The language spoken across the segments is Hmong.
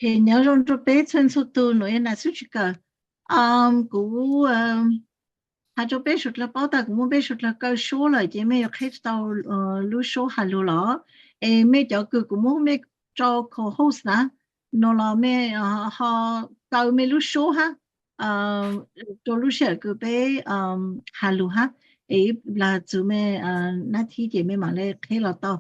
Nyob zoo rau peb txhua txhua tus, nuav yog Nam Xib Hwb Tsim Kawm. Kuv has rau peb suav dlawg paub tas kuv muab peb suav dlawg kaw suab lawm ces mej yuav qheb tsis tau lub suab has lug los. Es mej cov kws kuv muab mej rau co-host na, no los mej ho kaw mej lub suab hab rua lub sij hawm kws peb has lug hab. Es ib plag txug mej nab thib ces mej mam le qheb los tau.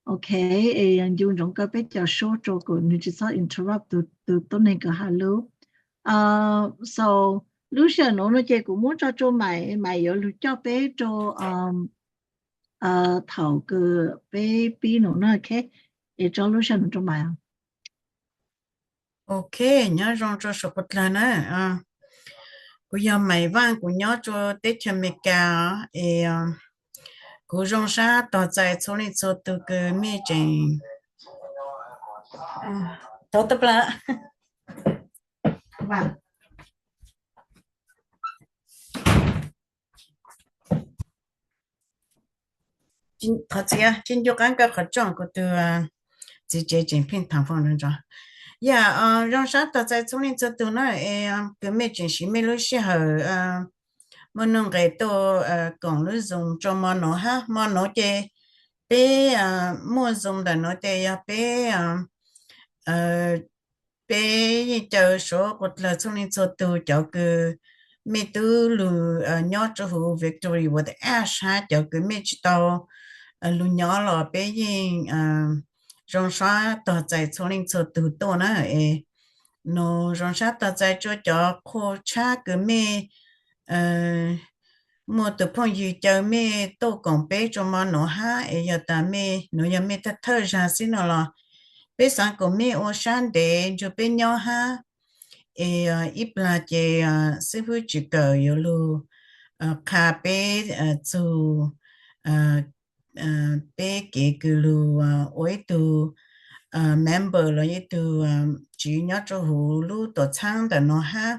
Ok, es ncu ntsoov kaw peb cov suab rua kom nwg tsis txhob interrupt tug tuab neeg kws has lug. So lub sij hawm nuav no ces kuv muab tso rua Maiv, Maiv yuav lug coj peb rua thaum kws peb pib nuav na. Ok, es tso lub sij hawm nuav rua Maiv. Ok, nyob zoo rua suav dlawg na. Kuv yog Maiv Vaaj, kuv nyob rua teb chaws Amelikas, es kuv zoo sab tog txais txhua leej txhua tug kws mej tseem Qhov txiv, tsi ncu qaab kaw qhov tsoom, kuv tug txiv tsev tseem pheej thaam foom ntsoov. Yog zoo sab tog txais txhua leej txhua tug na, es kws mej tseem siv mej lub sij hawm muaj nuj nqes tuaj koom lub Zoom rua mo nuav hab. Mo nuav ces peb muaj Zoom ntawm nuav ces yog peb peb yeej caw suav dlawg txhua leej txhua tug, cov kws mej tub lug nyob rua huv Victoria Woodland hab cov kws mej tsi tau lug nyob los peb yeej zoo sab tog txais txhua leej txhua tug tuaj na. Es nuav zoo sab tog txais rua cov qhua tshab kws mej muaj tug phooj ywg caw mej tuaj koom peb rua mo nuav hab. Es yog tas mej nuav yog mej thawj thawj zag xwb no los peb xaav kuas mej ua sab ntev nrug peb nyob hab. Es ib plag ces xib fwb Tsim Kawm yuav lug qha peb txug peb kev kws lug ua ib tug member los ib tug tsiv nyob rua huv lub tuam txhaab ntawm no hab.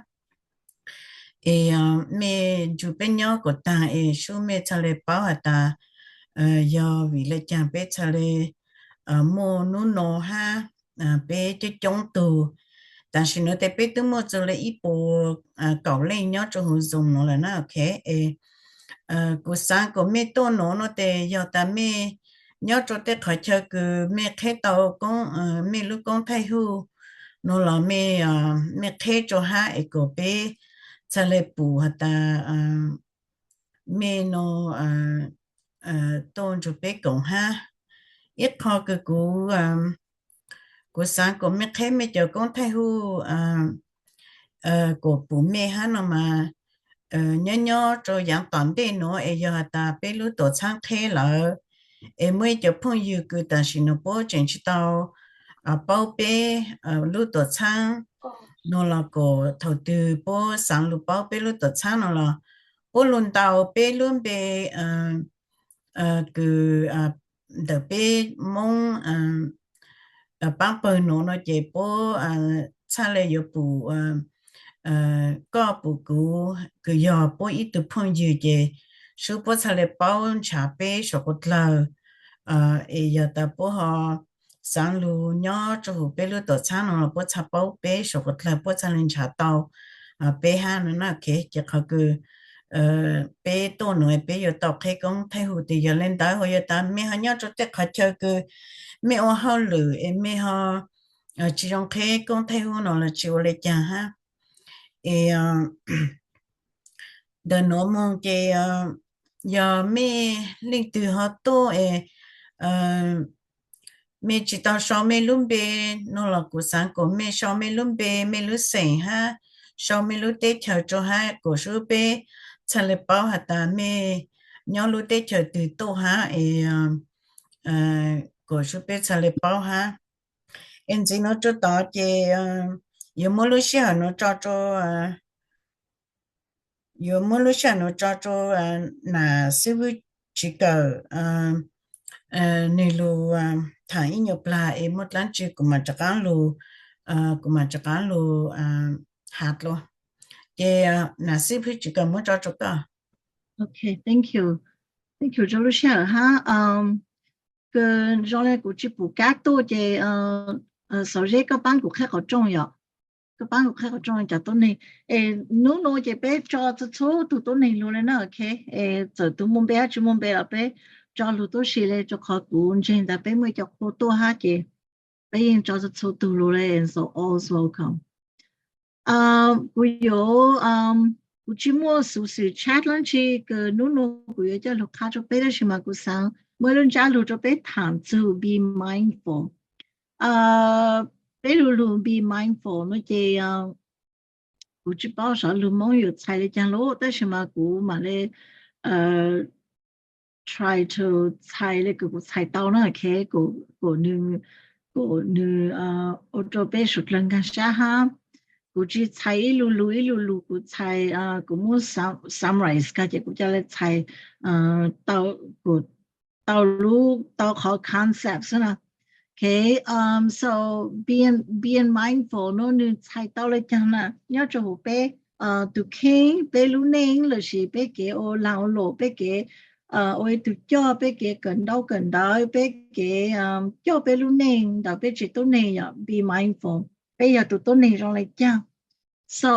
Es mej nrug peb nyob kuas taag es sub mej txhaj le paub has tas yog vim le caag peb txhaj le muaj nub no hab peb coob coob tug. Tam sim nuav tes peb twb muaj txug le ib puas kaum leej nyob rua huv Zoom nuav lawm na. Ok, es kuv xaav kuas mej tuaj nuav no tes yog tas mej nyob rua tej qhov chaw kws mej qheb tau mej lub koob thaij huj no los mej qheb rua hab es kuas peb txhaj le pum has tas mej no tuaj nrug peb koom hab. Ib qho kws kuv, kuv xaav kuas mej qheb mej cov koob thaij huj kuas pum mej hab no mas nyob nyob rua yaav tom ntej nuav es yog has tas peb lub tuam txhaab qheb lawm es muaj ib cov phooj ywg kws tam sim nuav puab tseem tsi tau paub peb lub tuam txhaab no los kuas thaum twg puab xaav lug paub peb lub tuam txhaab no los puab lug ntaus peb lub npe kws ntawm peb Moob paab pawg nuav no ces puab txhaj le yuav pum koj pum kuv kws yog puab ib tug phooj ywg ces sub puab txhaj le paub nrhav peb suav dlawg. Es yog tas puab ho xaav lug nyob rua huv peb lub tuam txhaab no los puab txhaj paub peb suav dlawg, puab txhaj le nrhav tau peb hab no na. Ces qhov kws peb tuaj nuav peb yuav tau qheb koob thaij huj tes yog le ntawd. Ho yog tas mej ho nyob rua tej qhov chaw kws mej ua hauj lwm es mej ho tsi zoo qheb koob thaij huj no los tsi ua le caag hab. Es ntawm nuav moog ces yog mej leej twg ho tuaj es mej tsi tau sau mej lub npe no los kuv xaav kuas mej sau mej lub npe, mej lub xeem hab sau mej lub teb chaws rua hab kuas sub peb txhaj le paub has tas mej nyob lub teb chaws twg tuaj hab es kuas sub peb txhaj le paub hab. Es ntxiv nuav rua tod ces yuav muab lub sij hawm nuav tso rua, yuav muab lub sij hawm nuav tso rua Nam Xib Fwb Tsim Kawm nwg lug tham ib nyuas plag es muaj dlaab tsi kuv maam rov qaab lug, kuv maam rov qaab lug has dlua. Ces Nam Xib Fwb Tsim Kawm muab tso rua koj. Ok, thank you, thank you rua lub sij hawm hab. Kws zoo le kuv tsi pum kab tuaj ces Xaus zeb koj paab kuv qheb qhov rooj yom, koj paab kuv qheb qhov rooj cov tuab neeg. Es nub nua ces peb tso txhua txhua tug tuab neeg lug le na, ok. Es txawm tus muaj npe hab tsi muaj npe los peb tso lug tuab si le, rua qhov kuv ntseeg tas peb muaj cov qhua tuaj hab ces peb yeej tso txhua txhua tug lug le, so all's welcome. Kuv yuav, kuv tsi muaj xuv xwm chat dlaab tsi kws nub nua kuv yuav coj lug qha rua peb, tab sis mas kuv xaav muaj ib lub ntsab lug rua peb thaam txug be mindful. Peb lu lug be mindful no ces kuv tsi paub xov lug Moob yuav txhais le caag lub, tab sis mas kuv mam le try to txhais le kws kuv txhais tau na, ok. Kuas nwg ua rua peb suav dlawg nkaag sab hab. Kuv tsi txhais ib lu lug ib lu lug, kuv txhais, kuv muab summarize kag ces kuv ca le txhais tau, kuas tau lub, tau qhov concept xwb na. Ok, so being, being mindful no nwg txhais tau le caag na, nyob rua huv peb tug kheej, peb lub neej lossis peb kev ua laag ua luam, peb kev ua ib tug coj, peb kev kawm ntaub kawm ntawv, peb kev coj peb lub neej ntawm peb tsev tuab neeg yom, be mindful, peb yog tus tuab neeg zoo le caag. So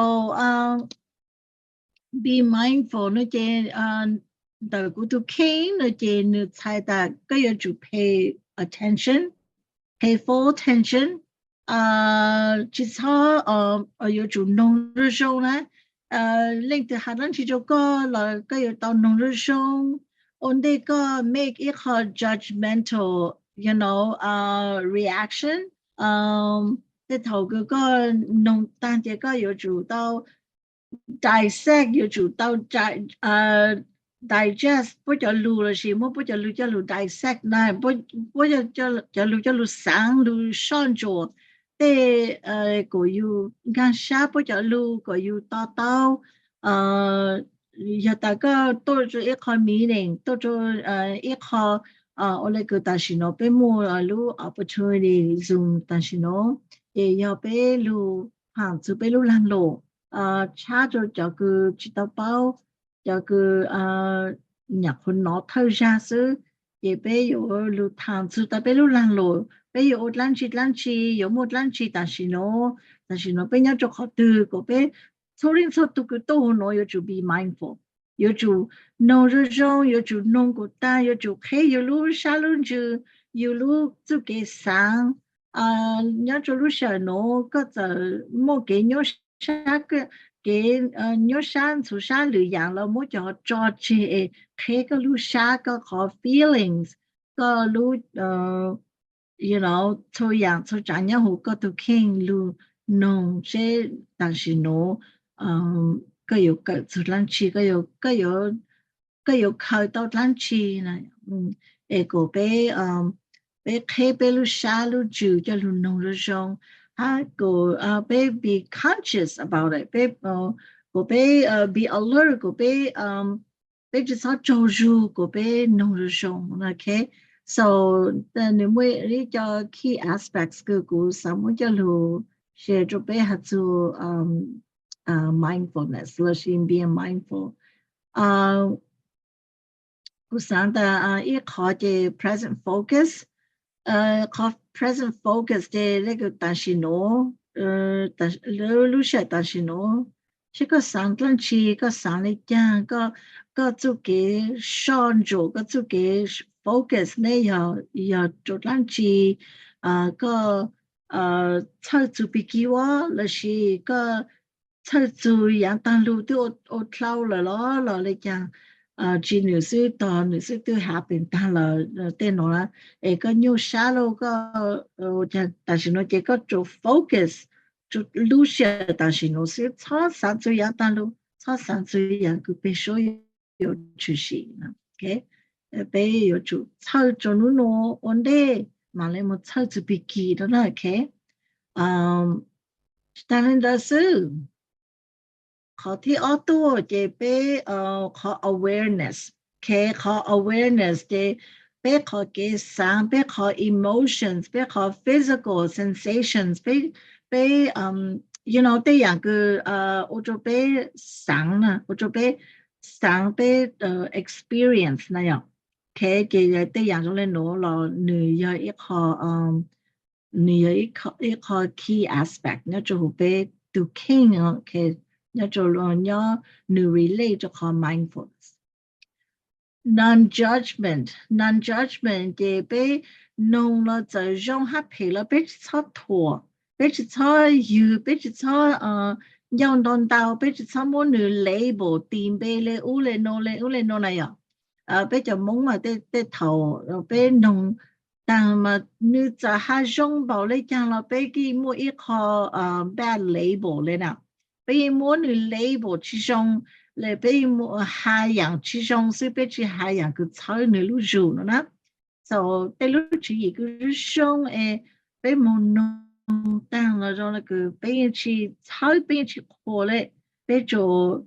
be mindful no ces ntawm kuv tus kheej no ces nwg txhais tas koj yuav tsum pay attention, pay full attention, tsi txhob, yuav tsum noog zoo zoo na. Leej twg has dlaab tsi rua koj los koj yuav tau noog zoo zoo. Ua ntej koj make ib qho judgmental, you know, reaction, tej thaum kws koj noog taag ces koj yuav tsum tau dissect, yuav tsum tau digest puab cov lug lossis muab puab cov lug coj lug dissect na, puab cov lug coj lug xaav lug soj ntsuam tej, kuas yug nkaag sab puab cov lug kuas yug to taub. Yog tas koj tuaj rua ib qho meeting, tuaj rua ib qho, ua le kws tam sim nuav peb muaj lub opportunity Zoom tam sim nuav, ces yog peb lug thaam txug peb lub laag lum, tshab rua cov kws tsi tau paub, cov kws nyam qhuav nov thawj zag xwb, ces peb yuav lug thaam txug tas peb lub laag lum, peb yuav ua dlaab tsi dlaab tsi, yuav muaj dlaab tsi tam sim nuav, tam sim nuav peb nyob rua qhov twg, kuas peb txhua leej txhua tug kws tuaj huv nuav yuav tsum be mindful, yuav tsum noog zoo zoo, yuav tsum noog kuas taag, yuav tsum qheb yug lub sab lub ntsws, yug lub txuj kev xaav. Nyob rua lub sij hawm nuav koj txawm muaj kev nyuaj sab, kev nyuaj sab ntxhuv sab lwm yaam los muab cov tso tseg es qheb koj lub sab, koj qhov feelings, koj lub, you know, txhua yaam txhua tsaav nyob huv koj tug kheej lug noog seb tam sim nuav koj yuav kawm txug dlaab tsi, koj yuav khaws tau dlaab tsi na. Es kuas peb, peb qheb peb lub sab lub ntsws coj lug noog zoo zoo, hab kuas peb be conscious about it, peb, kuas peb be alert, kuas peb, peb tsi txhob tsaug zug, kuas peb noog zoo zoo, ok. So nws muaj ib co key aspects kws kuv xaav muab coj lug share rua peb has txug mindfulness lossis being mindful. Kuv xaav tas ib qhov ces present focus. Qhov present focus ces le kws tam sim nuav, lub sij hawm tam sim nuav, seb koj xaav dlaab tsi, koj xaav le caag, koj txuj kev soj ntsuam, koj txuj kev focus ne yog, yog rua dlaab tsi, koj txhawj txug pig kig ua lossis koj txhawj txug yaav taag lug twb ua dlhau lawm los, los le caag, tsi nws xwb tog nws xwb twb happen taag lawm tej nuav na. Es koj nyuaj sab lauj, koj, tam sim nuav ces koj tsuas focus rua lub sij hawm tam sim nuav xwb, txhob xaav txug yaav taag lug, txhob xaav txug yaav kws peg suab yuav tshwm sim. Peb yuav tsum txhawj rua nub nua ua ntej mam le moog txhawj txug pig kig rua na, ok. Tsi taag le ntawd xwb, qhov thib ob tuaj ces peb, qhov awareness, ok. Qhov awareness ces peb qhov kev xaav, peb qhov emotions, peb qhov physical sensations, peb, peb, you know, tej yaam kws ua rua peb xaav na, ua rua peb xaav, peb experience na yom. Ok, ces tej yaam zoo le nuav los nws yog ib qho nws yog ib qho key aspect nyob rau hauv peb tus kheej, nyob rau, nyob, nws relate rau qhov mindfulness. Non-judgment, non-judgment ces peb noog los txawm zoo hab phem los peb tsis txhob thuam, peb tsis txhob ywg, peb tsis txhob ncauj ntau ntau, peb tsis txhob muab nws label tis npe le ub le no le ub le no na yom. Peb cov Hmoob mas tej thaum peb noog taag mas nws txawm has zoo npaum le caag los peb yeej muaj ib qho bad label le na. Peb yeej muab nws label tsis zoo le, peb yeej has yaam tsis zoo xwb, peb tsis has yaam kws txhawb nws lub zug no na. So tej lub tswv yim kws zoo zoo es peb moog noog taag los zoo le kws peb yeej tsis txhawb, peb yeej tsis qhuas le, peb tsuas,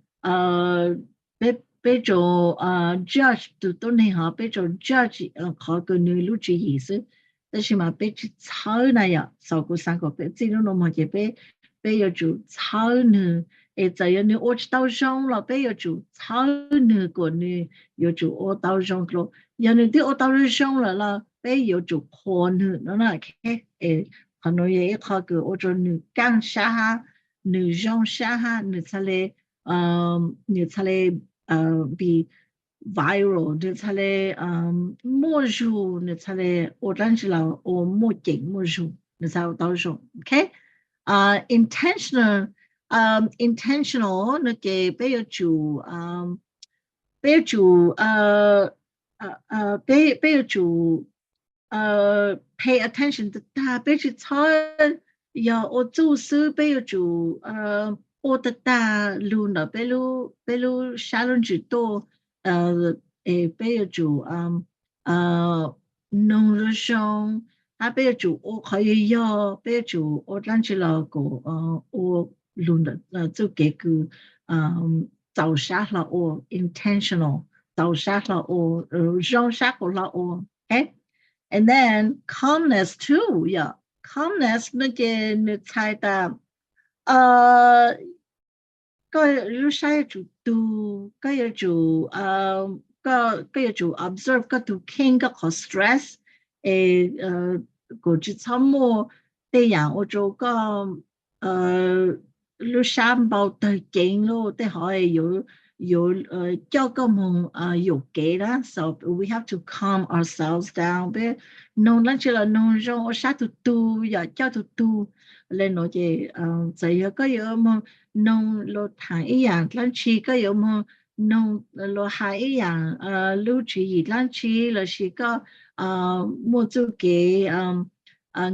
peb tsuas judge tug tuab neeg hov, peb tsuas judge qhov kws nws lub tswv yim xwb, tab sis mas peb tsis txhawb na yom. So kuv xaav kom peb txij nub nuav moog ces peb, peb yuav tsum txhawb nwg, es txawm yog nws ua tsis tau zoo los peb yuav tsum txhawb nwg kuas nws yuav tsum ua tau zoo dlua. Yog nws twb ua tau zoo lawm los peb yuav tsum qhuas nwg no na. Qhov nuav yog ib qho kws ua rua nws kaaj sab hab, nws zoo sab hab, nws txhaj le, nws txhaj le be viral, nws txhaj le muaj zug, nws txhaj le ua dlaab tsi los ua muaj ceem muaj zug, nws txhaj ua tau zoo. Ok. Intentional, intentional no ces peb yuav tsum, peb yuav tsum, peb, peb yuav tsum pay attention tag tag, peb tsis txhob yog ua txuj xwb, peb yuav tsum ua tag tag lug ntawm peb lub sab lub ntsws tuaj, es peb yuav tsum noog zoo zoo, hab peb yuav tsum ua qhov yog yog, peb yuav tsum ua dlaab tsi los kom ua lug ntawm txuj kev kws txaus sab hlo ua, intentional, txaus sab hlo ua, zoo sab kuas hlo ua. And then calmness too, yog calmness no ces nws txhais tas koj lub sab yuav tsum tug, koj yuav tsum, koj yuav tsum observe koj tug kheej, koj qhov stress, es kuas tsis txhob muaj tej yaam ua rua koj lub sab npau tawg ceev lug tej hov yuav coj koj moog yuam kev na. So we have to calm ourselves down. Peb noog dlaab tsi los noog zoo, ua sab tug tug, yog coj tug tug le nuav ces txawm yog koj yuav moog noog luag thaam ib yaam dlaab tsi, koj yuav moog noog luag has ib yaam lub tswv yim dlaab tsi, lossis koj muaj txuj kev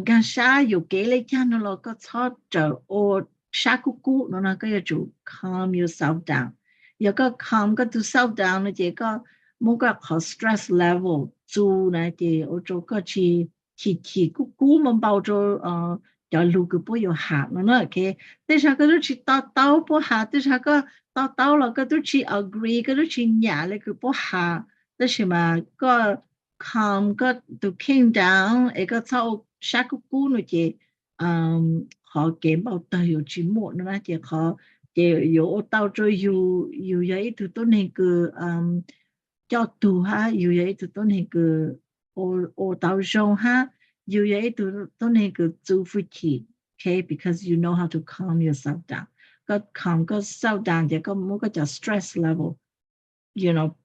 nkaag sab yuam kev le caag no los koj txhob rawm ua sab kub kub no na, koj yuav tsum calm yourself down. Yog koj calm koj tug self down no ces koj muab koj qhov stress level txug na ces ua rua koj tsis chim chim kub kub npau npau rua cov lug kws puab yuav has no na. Tej zag koj tub tsis to taub puab has, tej zag koj to taub los koj tub tsis agree, koj tub tsis nyam le kws puab has, tab sis mas koj calm koj tug kheej down es koj txhob ua sab kub kub no ces qhov kev npau tawg yuav tsis muaj no na. Ces qhov, ces yuav ua tau rua yug, yug yog ib tug tuab neeg kws coj tug hab, yug yog ib tug tuab neeg kws ua tau zoo hab, yug yog ib tug tuab neeg kws txuv fwj chim, okay, because you know how to calm yourself down. Koj calm koj self down ces koj muab koj cov stress level, you know,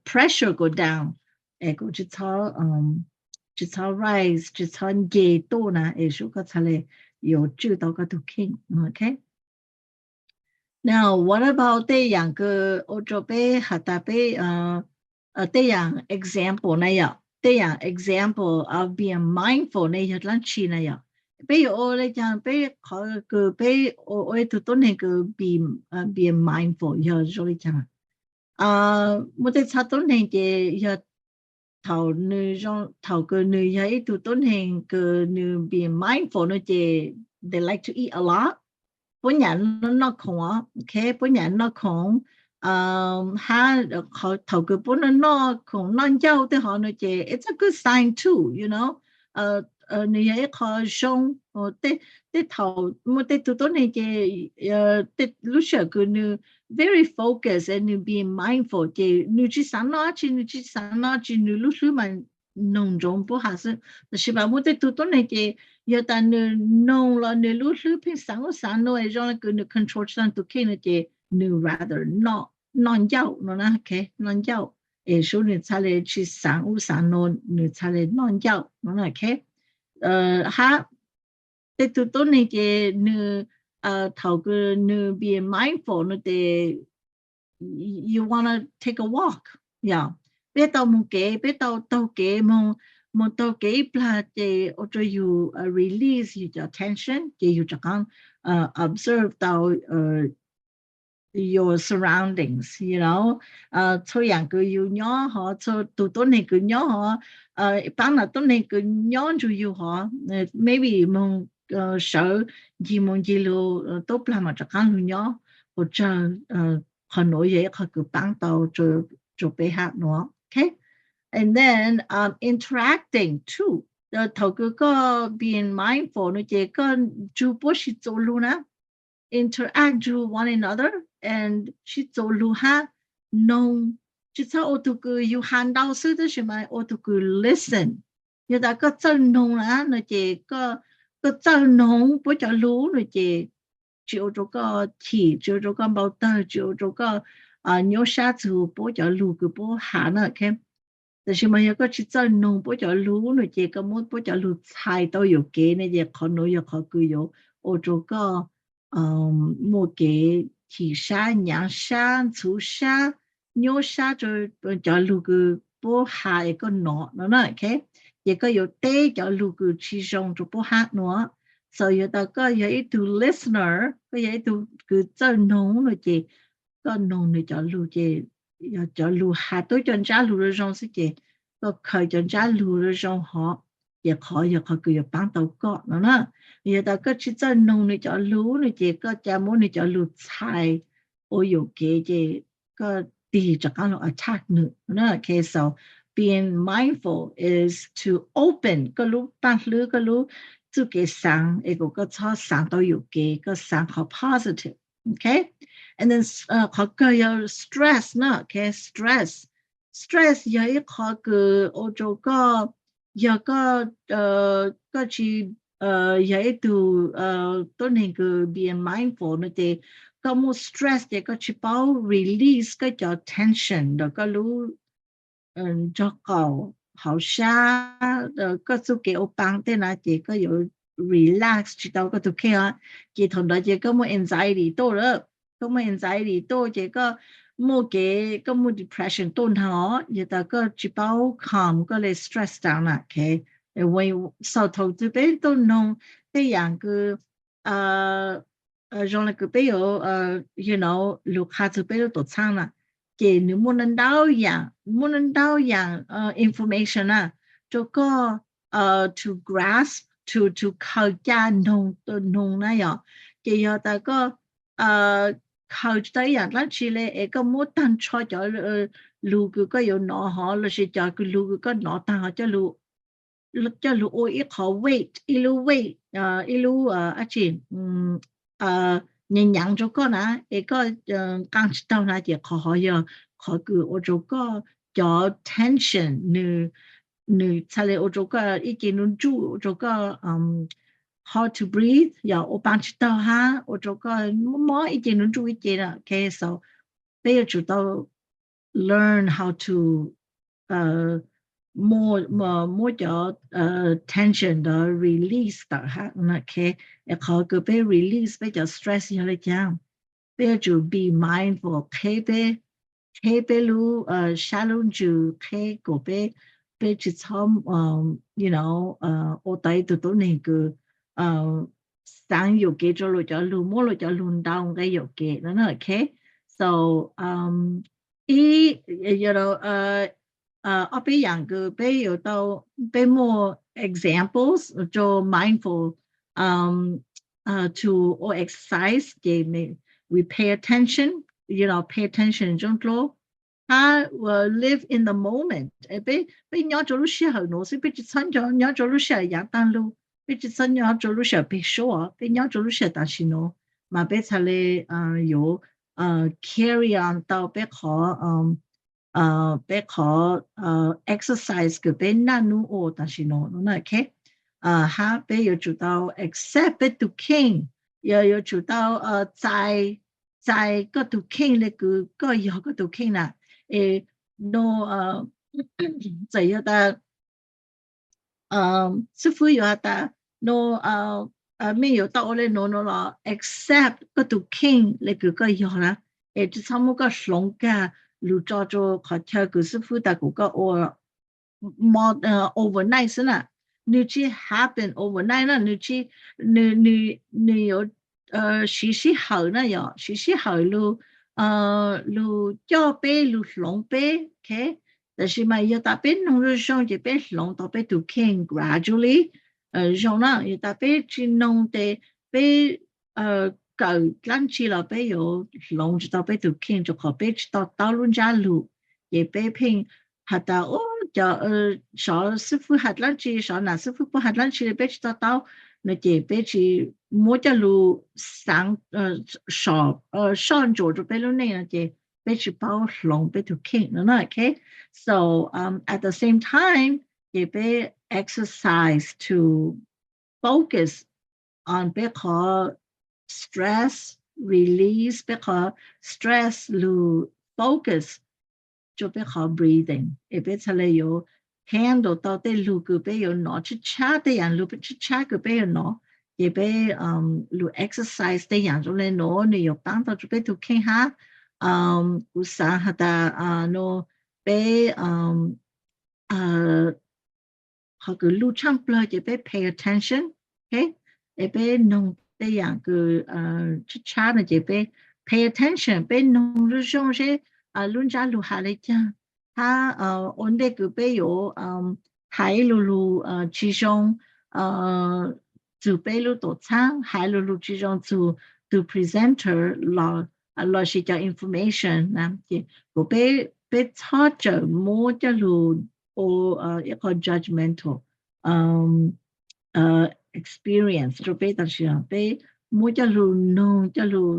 pressure go down, es kuas tsis txhob, tsis txhob rise, tsis txhob nce tuaj na, es sub koj txhaj le yuav tswj tau koj tug kheej, okay. Now what about tej yaam kws ua rua peb has tas peb, tej yaam example na yom, tej yaam example of being mindful ne yog dlaab tsi na yom? Peb yuav ua le caag peb qhov kws peb ua ib tug tuab neeg kws be, being mindful yog zoo le caag? Muaj tej txhab tuab neeg ces yog thaum nws, thaum kws nws yog ib tug tuab neeg kws nws being mindful no ces they like to eat a lot. Puab nyam noj khoom, okay, puab nyam noj khoom, hab thaum kws puab noj noj khoom noj ncauj tej hov no ces it's a good sign too, you know. Nws yog ib qho zoo. Tej thaum muaj tej tug tuab neeg ces lub sij hawm kws nws very focus, nws being mindful ces nws tsis xaav noj dlaab tsi, nws tsis xaav noj dlaab tsi, nws lub hlwb mas noog ntsoov puab has xwb. Tab sis mas muaj tej tug tuab neeg ces Yog tas nws noog los nws lub hlwb pheej xaav ub xaav nuav zoo le kws nws control tsis tau tus kheej no ces nws rather noj ncauj no na, noj ncauj, es sub nws txhaj le tsis xaav ub xaav nuav, nws txhaj le noj ncauj no na. Hab tej tug tuab neeg ces nws, thaum kws nws being mindful no ces you wanna take a walk, yog peb tau moog kev, peb tau taug kev, moog taug kev ib plag ces ua rua yug release yug cov tension ces yug rov qaab observe tau your surroundings, you know, txhua yaam kws yug nyob hov, txhua tug tuab neeg kws nyob hov, paab nam tuab neeg kws nyob nrug yug hov, maybe moog sawv ncig moog ncig lug, tuab plag mas rov qaab lug nyob, ua tsaug, qhov nuav yog ib qhov kws paab tau rua peb hab nuav. And then interacting too, thaum kws koj being mindful no ces koj nrug puab sib txuas lug na, interact nrug one another and sib txuas lug hab noog, tsis txhob ua tug kws yug has ntau xwb tab sis mas ua tug kws listen. Yog tas koj txawj noog na no ces koj txawj noog puab cov lug no ces tsis ua rua koj chim, tsis ua rua koj npau tawg, tsis ua rua koj nyuaj sab txug puab cov lug kws puab has na. Tab sis mas yog koj tsis txawj noog puab cov lug no ces koj muab puab cov lug txhais tau yuam kev ne ces qhov nuav yog qhov kws yuav ua rua koj muaj kev chim sab, nyaav sab, ntxhuv sab, nyuaj sab rua cov lug kws puab has es koj nov no na. Ces koj yuav teb cov lug kws tsis zoo rua puab hab nuav. So yog tas koj yog ib tug listener, koj yog ib tug kws txawj noog no ces koj noog nwg cov lug ces yog cov lug has tub cov ntsab lug zoo zoo xwb ces koj khaws cov ntsab lug zoo zoo hov, ces qhov yog qhov kws yuav paab tau koj no na. Yog tas koj tsis txawj noog nwg cov lug no ces koj ca muab nwg cov lug txhais ua yuam kev ces koj tig rov qaab lug attack nwg na. So being mindful is to open koj lub paaj hlwb, koj lub txuj kev xaav es kuas koj txhob xaav tau yuam kev, koj xaav qhov positive. And then qhov kawg yog stress na. Stress, stress yog ib qhov kws ua rua koj, yog koj, koj tsis, yog ib tug tuab neeg kws being mindful no ces koj muaj stress ces koj tsis paub release koj cov tension ntawm koj lub nraub qaum, hauv sab, koj txuj kev ua paaj tej na ces koj yuav relax tsis tau koj tug kheej os. Ces thaum ntawd ces koj muaj anxiety tuaj lawm, koj muaj anxiety tuaj ces koj muaj kev, koj muaj depression tuaj nrho. Yog tas koj tsis paub calm koj le stress down na. So thaum twg peb tuaj noog tej yaam kws zoo le kws peb yuav, you know, lug qha txug peb lub tuam txhaab na, ces nwg muaj ntau yaam, muaj ntau yaam information na rua koj to grasp, to, to khaws caj noog, noog na yog. Ces yog tas koj khaws tsis tau ib yaam dlaab tsi le es koj muab taag nrho cov lug kws koj yuav nov hov lossis cov kws lug kws koj nov taag hov coj lug ua ib qhov weight, ib lub weight, ib lub dab tsi, nyaav nyaav rua koj na, es koj nqaa tsis taug na ces qhov hov yog qhov kws ua rua koj cov tension nwg, nwg txhaj le ua rua koj ib ce nruj nruj, ua rua koj hard to breathe, yog ua paaj tsis taug hab ua rua koj mob mob ib ce nruj nruj ib ce na. So peb yuav tsum tau learn how to muab cov tension ntawd release tawm hab. Qhov kws peb release peb cov stress yog le caag? Peb yuav tsum be mindful, qheb peb, qheb peb lub sab lub ntsws, qheb kuas peb, peb tsis txhob, you know, ua tau ib tug tuab neeg kws xaav yuam kev rua luas cov lug, muab luas cov lug ntau nqe yuam kev no na. So ib, ob peb yaam kws peb yuav tau, peb muaj examples rua mindful to ua exercise ces we pay attention, you know, pay attention zoo dlua, hab live in the moment. Peb, peb nyob rua lub sij hawm nuav xwb, peb tsis txhob nyob rua lub sij hawm yaav taag lug, peb tsis txhob nyob rua lub sij hawm peg suab, peb nyob rua lub sij hawm tam sim nuav mas peb txhaj le yuav carry on tau peb qhov, peb qhov exercise kws peb naj nub ua tam sim nuav no na. hab peb yuav tsum tau accept peb tus kheej, yuav yuav tsum tau txais, txais koj tus kheej le kws koj yog koj tus kheej na. Es no, txawm yog tas xib fwb yuav has tas no, mej yuav tau ua le nuav no los accept koj tus kheej le kws koj yog na. Es tsi txhob muab koj hloov kag lug tso rua qhov chaw kws xib fwb tas kuas koj ua overnight xwb na. Nwg tsi happen overnight na, nwg tsi, nwg, nwg, nwg yuav siv sij hawm na, yog siv sij hawm lug, lug coj peb, lug hloov peb, ok. Tab sis mas yog tas peb noog zoo zoo ces peb hloov tau peb tus kheej gradually, zoo na. Yog tas peb tsi noog tes peb kawm dlaab tsi los peb yuav hloov tsi tau peb tus kheej, rua qhov peb tsi to taub lub ntsab lug. Ces peb pheej has tas, cov, sov xib fwb has dlaab tsi, sov nam xib fwb puab has dlaab tsi le peb tsi to taub no ces peb tsi muab coj lug xaav, soj ntsuam rua peb lub neej no ces peb tsi paub hloov peb tus kheej no na, ok. So at the same time ces peb exercise to focus on peb qhov stress release, peb qhov stress lug focus rua peb qhov breathing, es peb txhaj le yuav handle tau tej lug kws peb yuav nov tshab tshab, tej yaam lug tshab tshab kws peb yuav nov. Ces peb lug exercise tej yaam zoo le nuav nwg yuav paab tau rua peb tus kheej hab. Kuv xaav has tas no peb qhov kws luj tshaaj plawg ces peb pay attention, ok. Es peb noog tej yaam kws tshab tshab no ces peb pay attention, peb noog zoo zoo seb lub ntsab lug has le caag, hab ua ntej kws peb yuav hais lu lug tsi zoo txug peb lub tuam txhaab, hais lu lug tsi zoo txug tug presenter los, lossis cov information na, ces kuas peb, peb txhob tsawm muab coj lug ua ib qho judgmental experience rua peb tam sim no. Peb muab coj lug noog, coj lug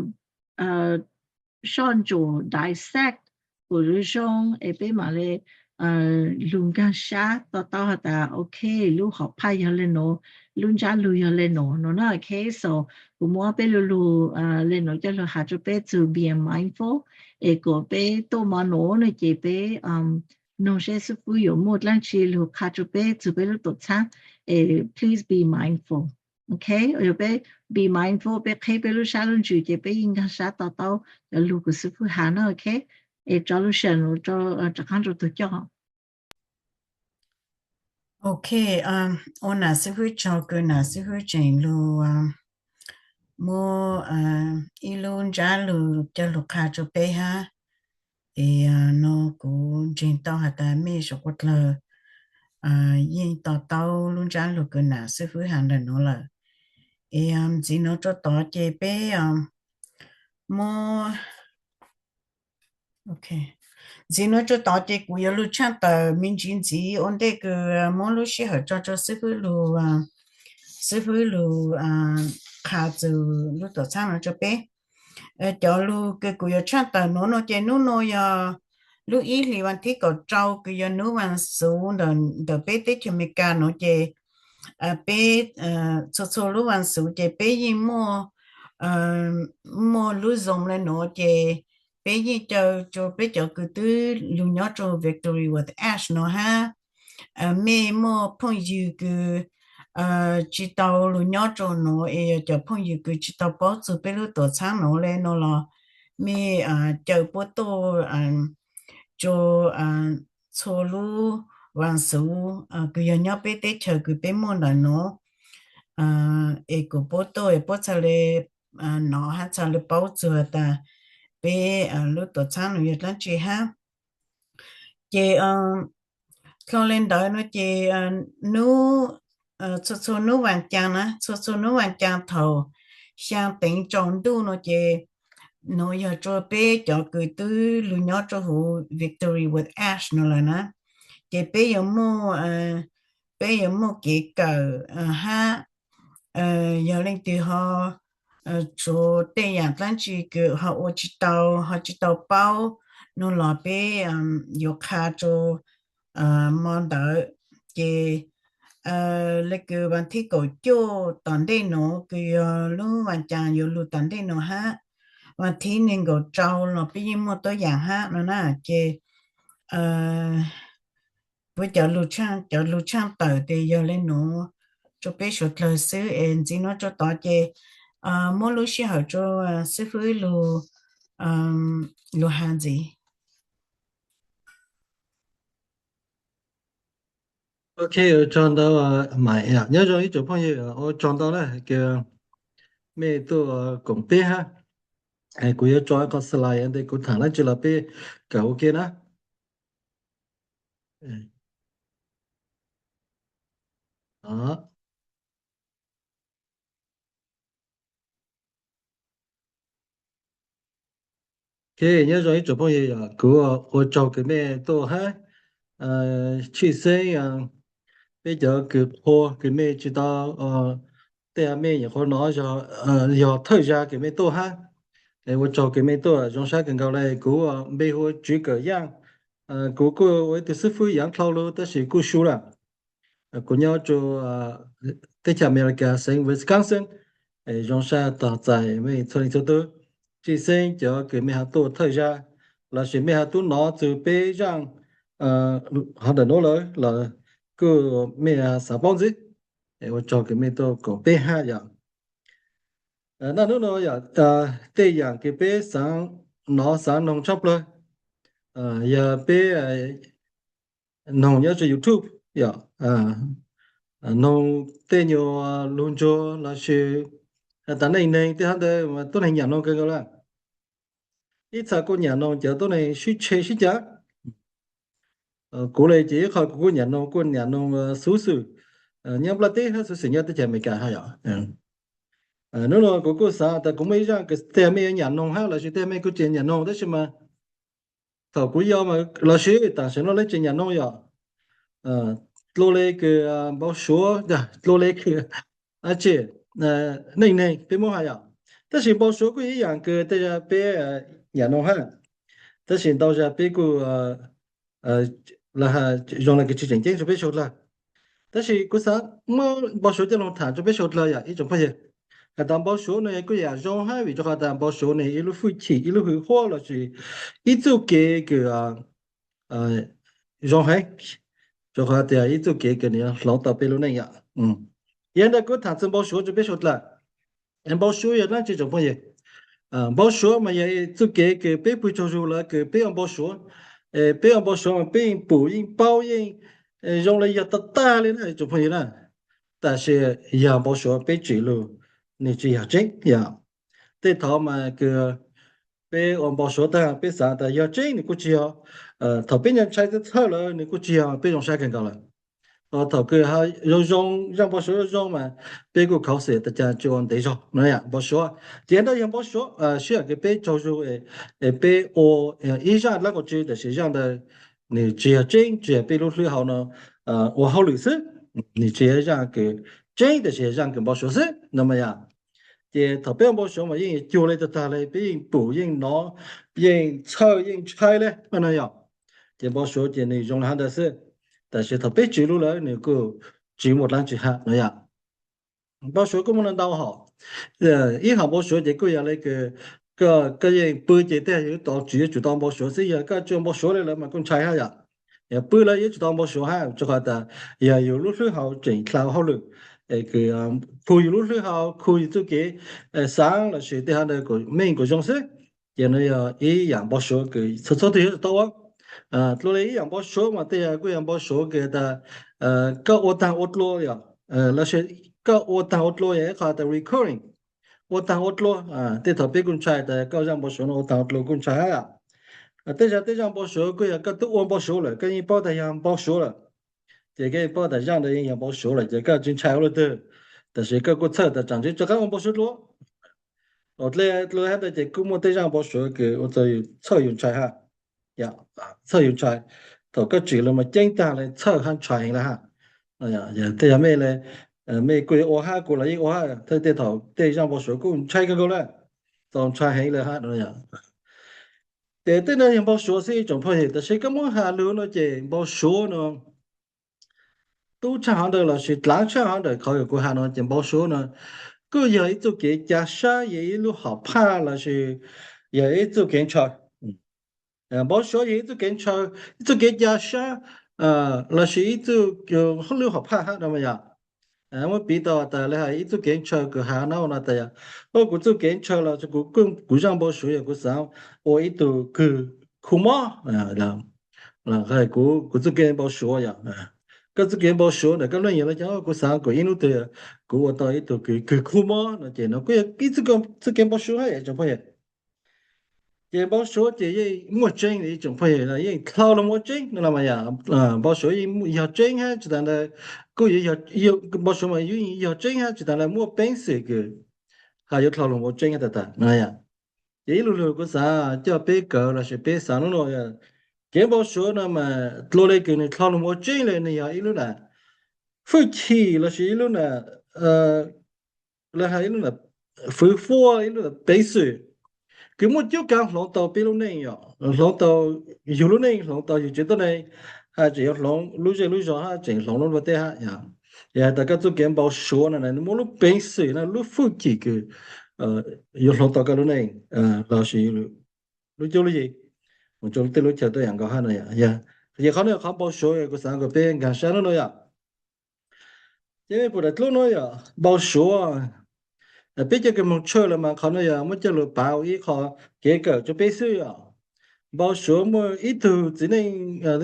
soj ntsuam, dissect kuas zoo zoo es peb mam le lug nkaag sab to taub has tas, ok, lub hom phaj yog le nuav, lub ntsab lug yog le nuav no na, ok. So kuv muab peb lu lug le nuav coj lug has rua peb txug being mindful, es kuas peb tuaj mo nuav no ces peb noog seb xib fwb yuav muaj dlaab tsi lug qha rua peb txug peb lub tuam txhaab, es please be mindful, ok. Yog peb be mindful, peb qheb peb lub sab lub ntsws ces peb yeej nkaag sab to taub cov lug kws xib fwb has na, ok. Es tso lub sij hawm nuav rov qaab rua tug coj. Ok, ua nam xib fwb tsaug kws nam xib fwb tseem lug muab ib lub ntsab lug coj lug qha rua peb hab. Es no kuv ntseeg tau has tas mej suav quas dlawg yeej to taub lub ntsab lug kws nam xib fwb has ntawm nuav lawm. Es ntxiv nuav rua tod ces peb muab, ok, ntxiv nuav rua tod ces kuv yuav lug tshaaj tawm me ntsis ntxiv ua ntej kws muab lub sij hawm tso rua xib fwb lug, xib fwb lug qha txug lub tuam txhaab nuav rua peb. Cov lug kws kuv yuav tshaaj tawm nuav no ces nub nuav yog lub ib hlis vas thib kaum rau kws yog nub vas xuv ntawm peb teb chaws Amelikas nuav ces peb txhua txhua lub vas xuv ces peb yeej muaj, muaj lub Zoom le nuav ces peb yeej caw rua peb cov kws twb lug nyob rua Victory with Ash nuav hab, mej muaj phooj ywg kws tsi tau lug nyob rua nuav es yog cov phooj ywg kws tsi tau paub txug peb lub tuam txhaab nuav le nuav los mej caw puab tuaj rua txhua lub vas xuv kws yog nyob peb teb chaws kws peb muaj ntawm nuav, es kuas puab tuaj es puab txhaj le nov hab txhaj le paub txug tas peb lub tuam txhaab nuav yog dlaab tsi hab. Ces dlhau le ntawd nuav ces nub, txhua txhua nub vas caas na, txhua txhua nub vas caas thaum xyaa teev tsaus ntuj nuav ces nuav yog rua peb cov kws twb lug nyob rua huv Victory with Ash nuav lawm na, ces peb yuav muaj, peb yuav muaj kev kawm hab yog leej twg ho tsuav tej yaam dlaab tsi kws ho ua tsi tau, ho tsi tau paub nuav los peb yuav qha rua mo ntawd. Ces le kws vas thib kaum cuaj tom ntej nuav kws yog lub vas cas yuav lug tom ntej nuav hab, vas thib neeg nkaum rau los peb yeej muaj tuab yaam hab no na. Ces puab cov lug tshaaj tawm tes yog le nuav rua peb suav dlawg xwb es ntxiv nuav rua tod ces muab lub sij hawm rua xib fwb lug has ntxiv. Ok, ua tsaug ntau Maiv, nyob zoo ib tsoom phooj ywg, ua tsaug ntau na kws mej tuaj koom peb hab. Kuv yuav tso qhov slide ntawd kuv tham dlaab tsi los peb kawm ua ke na. Ok, nyob zoo ib tsoom phooj ywg, kuv ua tsaug kws mej tuaj hab. Tshwj xeeb peb cov kws qhua kws mej tsi tau, tej mej nyuam qhuav nov, yog thawj zag kws mej tuaj hab. Ua tsaug kws mej tuaj, zoo sab kawg nkaus le. Kuv npe hu ua Tswv Kawm Yaaj. Kuv kuj ua ib tug xib fwb yaav dlhau lug tab sis kuj su lawm. Kuv nyob rua teb chaws Amelikas xeev Wisconsin. Zoo sab tog txais mej txhua leej txhua tug, tshwj xeeb cov kws mej ho tuaj thawj zag lossis mej ho tub nov txug peb zaaj hov ntawm nuav lawm los kuj mej xaav paub ntxiv. Ua tsaug kws mej tuaj koom peb hab yom. Naj hnub nuav yog tej yaam kws peb xaav nov xaav noog tshaj plawg, yog peb noog nyob rua YouTube yom, noog tej nyuas lug ntsuag lossis has tas neej neeg tej hov ntawd mas tuab neeg nyam noog kawg nkaus lawm. Ib txha kuj nyam noog cov tuab neeg sib tshe sib cav. Kuv le ces ib qho kuv kuj nyam noog, kuj nyam noog xuv xwm nyob nplaj teb hab xuv xwm nyob teb chaws Amelikas hab yom. Hnub nuav kuv kuj xaav tas kuv muaj ib zaaj kws tej mej nyam noog hab lossis tej mej kuj tsis nyam noog tab sis mas thaum kuv yog lossis tam sim no leej tsis nyam noog yom, dlua le kws npau suav, dlua le kws tsi, neej neeg peb muab has yom. Tab sis npau suav kuj yog ib yaam kws tej zag peb nyam noog hab, tab sis ntau zag peb kuj zoo le kws tsis tseem ceeb rua peb suav dlawg. Tab sis kuv xaav muab npau suav coj lug tham rua peb suav dlawg yom ib tsoom phooj ywg. Has tas npau suav ne kuj yam zoo hab vim rua qhov tas npau suav ne ib lub hwj chim, ib lub hwj huab lossis ib txuj kev kws zoo heev, rua qhov tias ib txuj kev kws nws yuav hloov tau peb lub neej yom. Yog ntawd kuv tham txug npau suav rua peb suav dlawg. Npau suav yog dlaab tsi tsoom phooj ywg? Npau suav mas yog txuj kev kws peb pw tsaug zug lawm kws peb ua npau suav. Peb ua npau suav mas peb yeej pum yeej paub yeej zoo le yog tag tag le na tsoom phooj ywg na. Tab sis yog npau suav peb tsim lug, nws tsis yog tseeb yom. Tej thaum mas kws peb ua npau suav tag peb xaav tas yog tseeb nws kuj tsis yog, thaum peb nyaj ntshai txhawj lawm nws kuj tsis yog, peb zoo sab kawg nkaus lawm. Thaum kws zoo zoo zaaj npau suav zoo zoo mas peb kuj khuv xim tas cas tsis ua ntev zog no yom npau suav. Ces ntawd yog npau suav sij hawm kws peb tsaug zug es peb ua ib zaaj dlaab qhov tswv tab sis zaaj ntawd nws tsis yog tseeb, tsis yog peb lub hlwb hauv no ua hauj lwm xwb, nws tsis yog zaaj kws tseeb tab sis yog zaaj kws npau suav xwb no mas yom. Ces thaum peb ua npau suav mas yeej cuag le tag tag le, peb yeej pum yeej nov yeej txhawj yeej ntshai le no yom. Ces npau suav ces nws zoo le hov ntawd xwb, tab sis thaum peb tsim lug lawm nws kuj tsis muaj dlaab tsi hab no yom. Npau suav kuj muaj ntau hom. Ib hom npau suav ces kuj yog le kws koj yeej pw ces tej yog yuav tau tsim yuav tsum tau npau suav xwb, yog koj tsis ua npau suav le lawm mas kuj ntshai hab yom. Yog pw lawm yuav tsum tau npau suav hab rua qhov tas yog yus lub hlwb hauv tseem dlha hauj lwm, khu yus lub hlwb hauv khu yus txuj kev xaav lossis tej hov ntawd kuj meej kuj zoo xwb. Ces no yog ib yaam npau suav kws txhua txhua tug yuav tsum tau ua. Dlua le ib yaam npau suav mas tej yog kuj yog npau suav kws tas koj ua taag ua dlua yom, lossis koj ua taag ua dlua yog ib qho tas recurring, ua taag ua dlua. Tej thaum peb kuj ntshai tas koj zaaj npau suav no ua taag ua dlua kuj ntshai hab. Tej zag tej zaaj npau suav kuj yog koj tub ua npau suav lawm koj yeej paub tas yog npau suav lawm, ces koj yeej paub tas zaaj ntawd yeej yog npau suav lawm ces koj tsis ntshai ua luaj twg, tab sis koj kuj txhawj tas tsaam ntsib rov qaab ua npau suav dlua. Dlua hab ntawd ces kuj muaj tej zaaj npau suav kws ua rua txhawj yus ntshai hab. Txhawj yus ntshai, thaum koj tsim lug mas ceeb tag le txhawj hab ntshai heev le hab. Tej yog mej le, mej kuj yuav ua hab kuv los yeej ua hab, tej thaum tej zaaj npau suav kuj ntshai kawg nkaus le, txaus ntshai heev le hab. Ces tej no yog npau suav xwb ib tsoom phooj ywg, tab sis koj muab has lug no ces npau suav no tub tshaj qhov ntawd lossis dlaav tshaj qhov ntawm qhov kuv has no ces npau suav no kuj yog ib txuj kev ca sab, yog ib lub hom phaj lossis yog ib txuj kev ntshaw. Npau suav yog ib txuj kev ntshaw, ib txuj kev ca sab lossis ib txuj, lub hom phaj hab no yog. Muab piv tau tas li hais ib txuj kev ntshaw kuv has no no tas yog, kuv txuj kev ntshaw los kuv, kuv zaj npau suav yog kuv xaav ua ib tug kws khu mob. Kuv txuj kev npau suav yog, koj txuj kev npau suav ntawm koj leej yog los cov kuv xaav kuv ib hnub twg kuv ua tau ib tug kws khu mob no ces no kuj yog ib txuj kev npau suav hab tsoom phooj ywg. Ces npau suav ces yeej muaj tseeb li tsoom phooj ywg, yeej dlhau los ua tseeb no los mas yog, npau suav yeej yog tseeb hab tsis tas ntawd, kuj yuav, npau suav mas yeej yog tseeb hab tsis tas ntawd muaj peev xwm kws ho yuav dlhau los ua tseeb hab tas tas no yog. Ces ib lug lug kuv xaav coj peb kawm lossis peb xaav lub no, kev npau suav no mas dlua li kws nws dlhau los ua tseeb li nws yog ib lub na fwj chim lossis ib lub na, lawv has ib lub na fwv fuab, ib lub na peev xwm kws muaj cuab kav hloov tau peb lub neej, hloov tau yug lub neej, hloov tau yug tsev tuab neeg, hab tseem yuav hloov lub zej lub zog hab tseem hloov lub nplua teb hab yog. Yog has tas koj txuj kev npau suav no nws muaj lub peev xwm no lub fwj chim kws yuav hloov tau koj lub neej lossis lub cuab lub yig mus rau tej lub chaw tuaj yam nkaus hab no yog. Ces qhov no qhov npau suav kuv xaav kom peb nkaag sab lub no yog. Ces mej pum daim dlub no yog npau suav, peb cov kws moog tshawj los mas qhov no yog muab coj lug pav ua ib qho kev kawm rau peb xwb yog. Npau suav muaj ib tug txiv neej,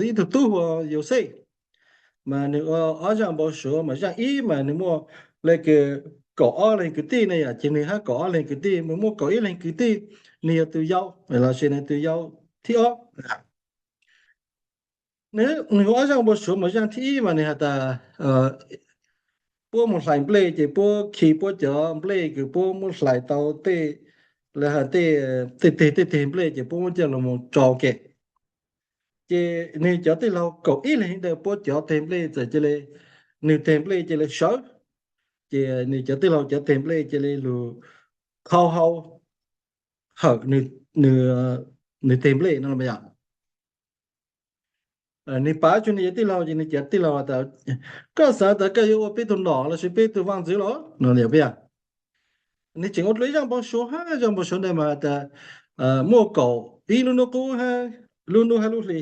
ib tug tub hu ua Yauxej, mas nws ua ob zaj npau suav mas zaj ib mas nws muaj le kws kaum ob leeg kwv tij ne yom, ces nws hab kaum ob leeg kwv tij mas muaj kaum ib leeg kwv tij, nws yog tus yau lossis nws tus yau thib ob. Nws hu ob zaj npau suav mas zaj thib ib mas nws has tas puab mus hlais nplej ces puab khi puab cov nplej kws puab muab hlais tau tej, lawv has tej, tej teg tej teg nplej ces puab muab coj lug mus tso ke. Ces nws cov tij laug kaum ib leeg ntawd puab cov teg nplej txawm cia li, nws teg nplej cia li sawv, ces nws cov tij laug cov teg nplej cia li lug khau hau hawm nws teg nplej no los yog. Nws pav tsua nws cov tij laug ces nws cov tij laug tas, koj xav tas koj yuav ua peb tug nom lossis peb tug vaaj ntxwv los no yog puas yog? Nws tseem ua dlua ib zaj npau suav hab zaj npau suav ntawd mas tas muaj kaum ib lub hnub qub hab lub hnub hab lub hli,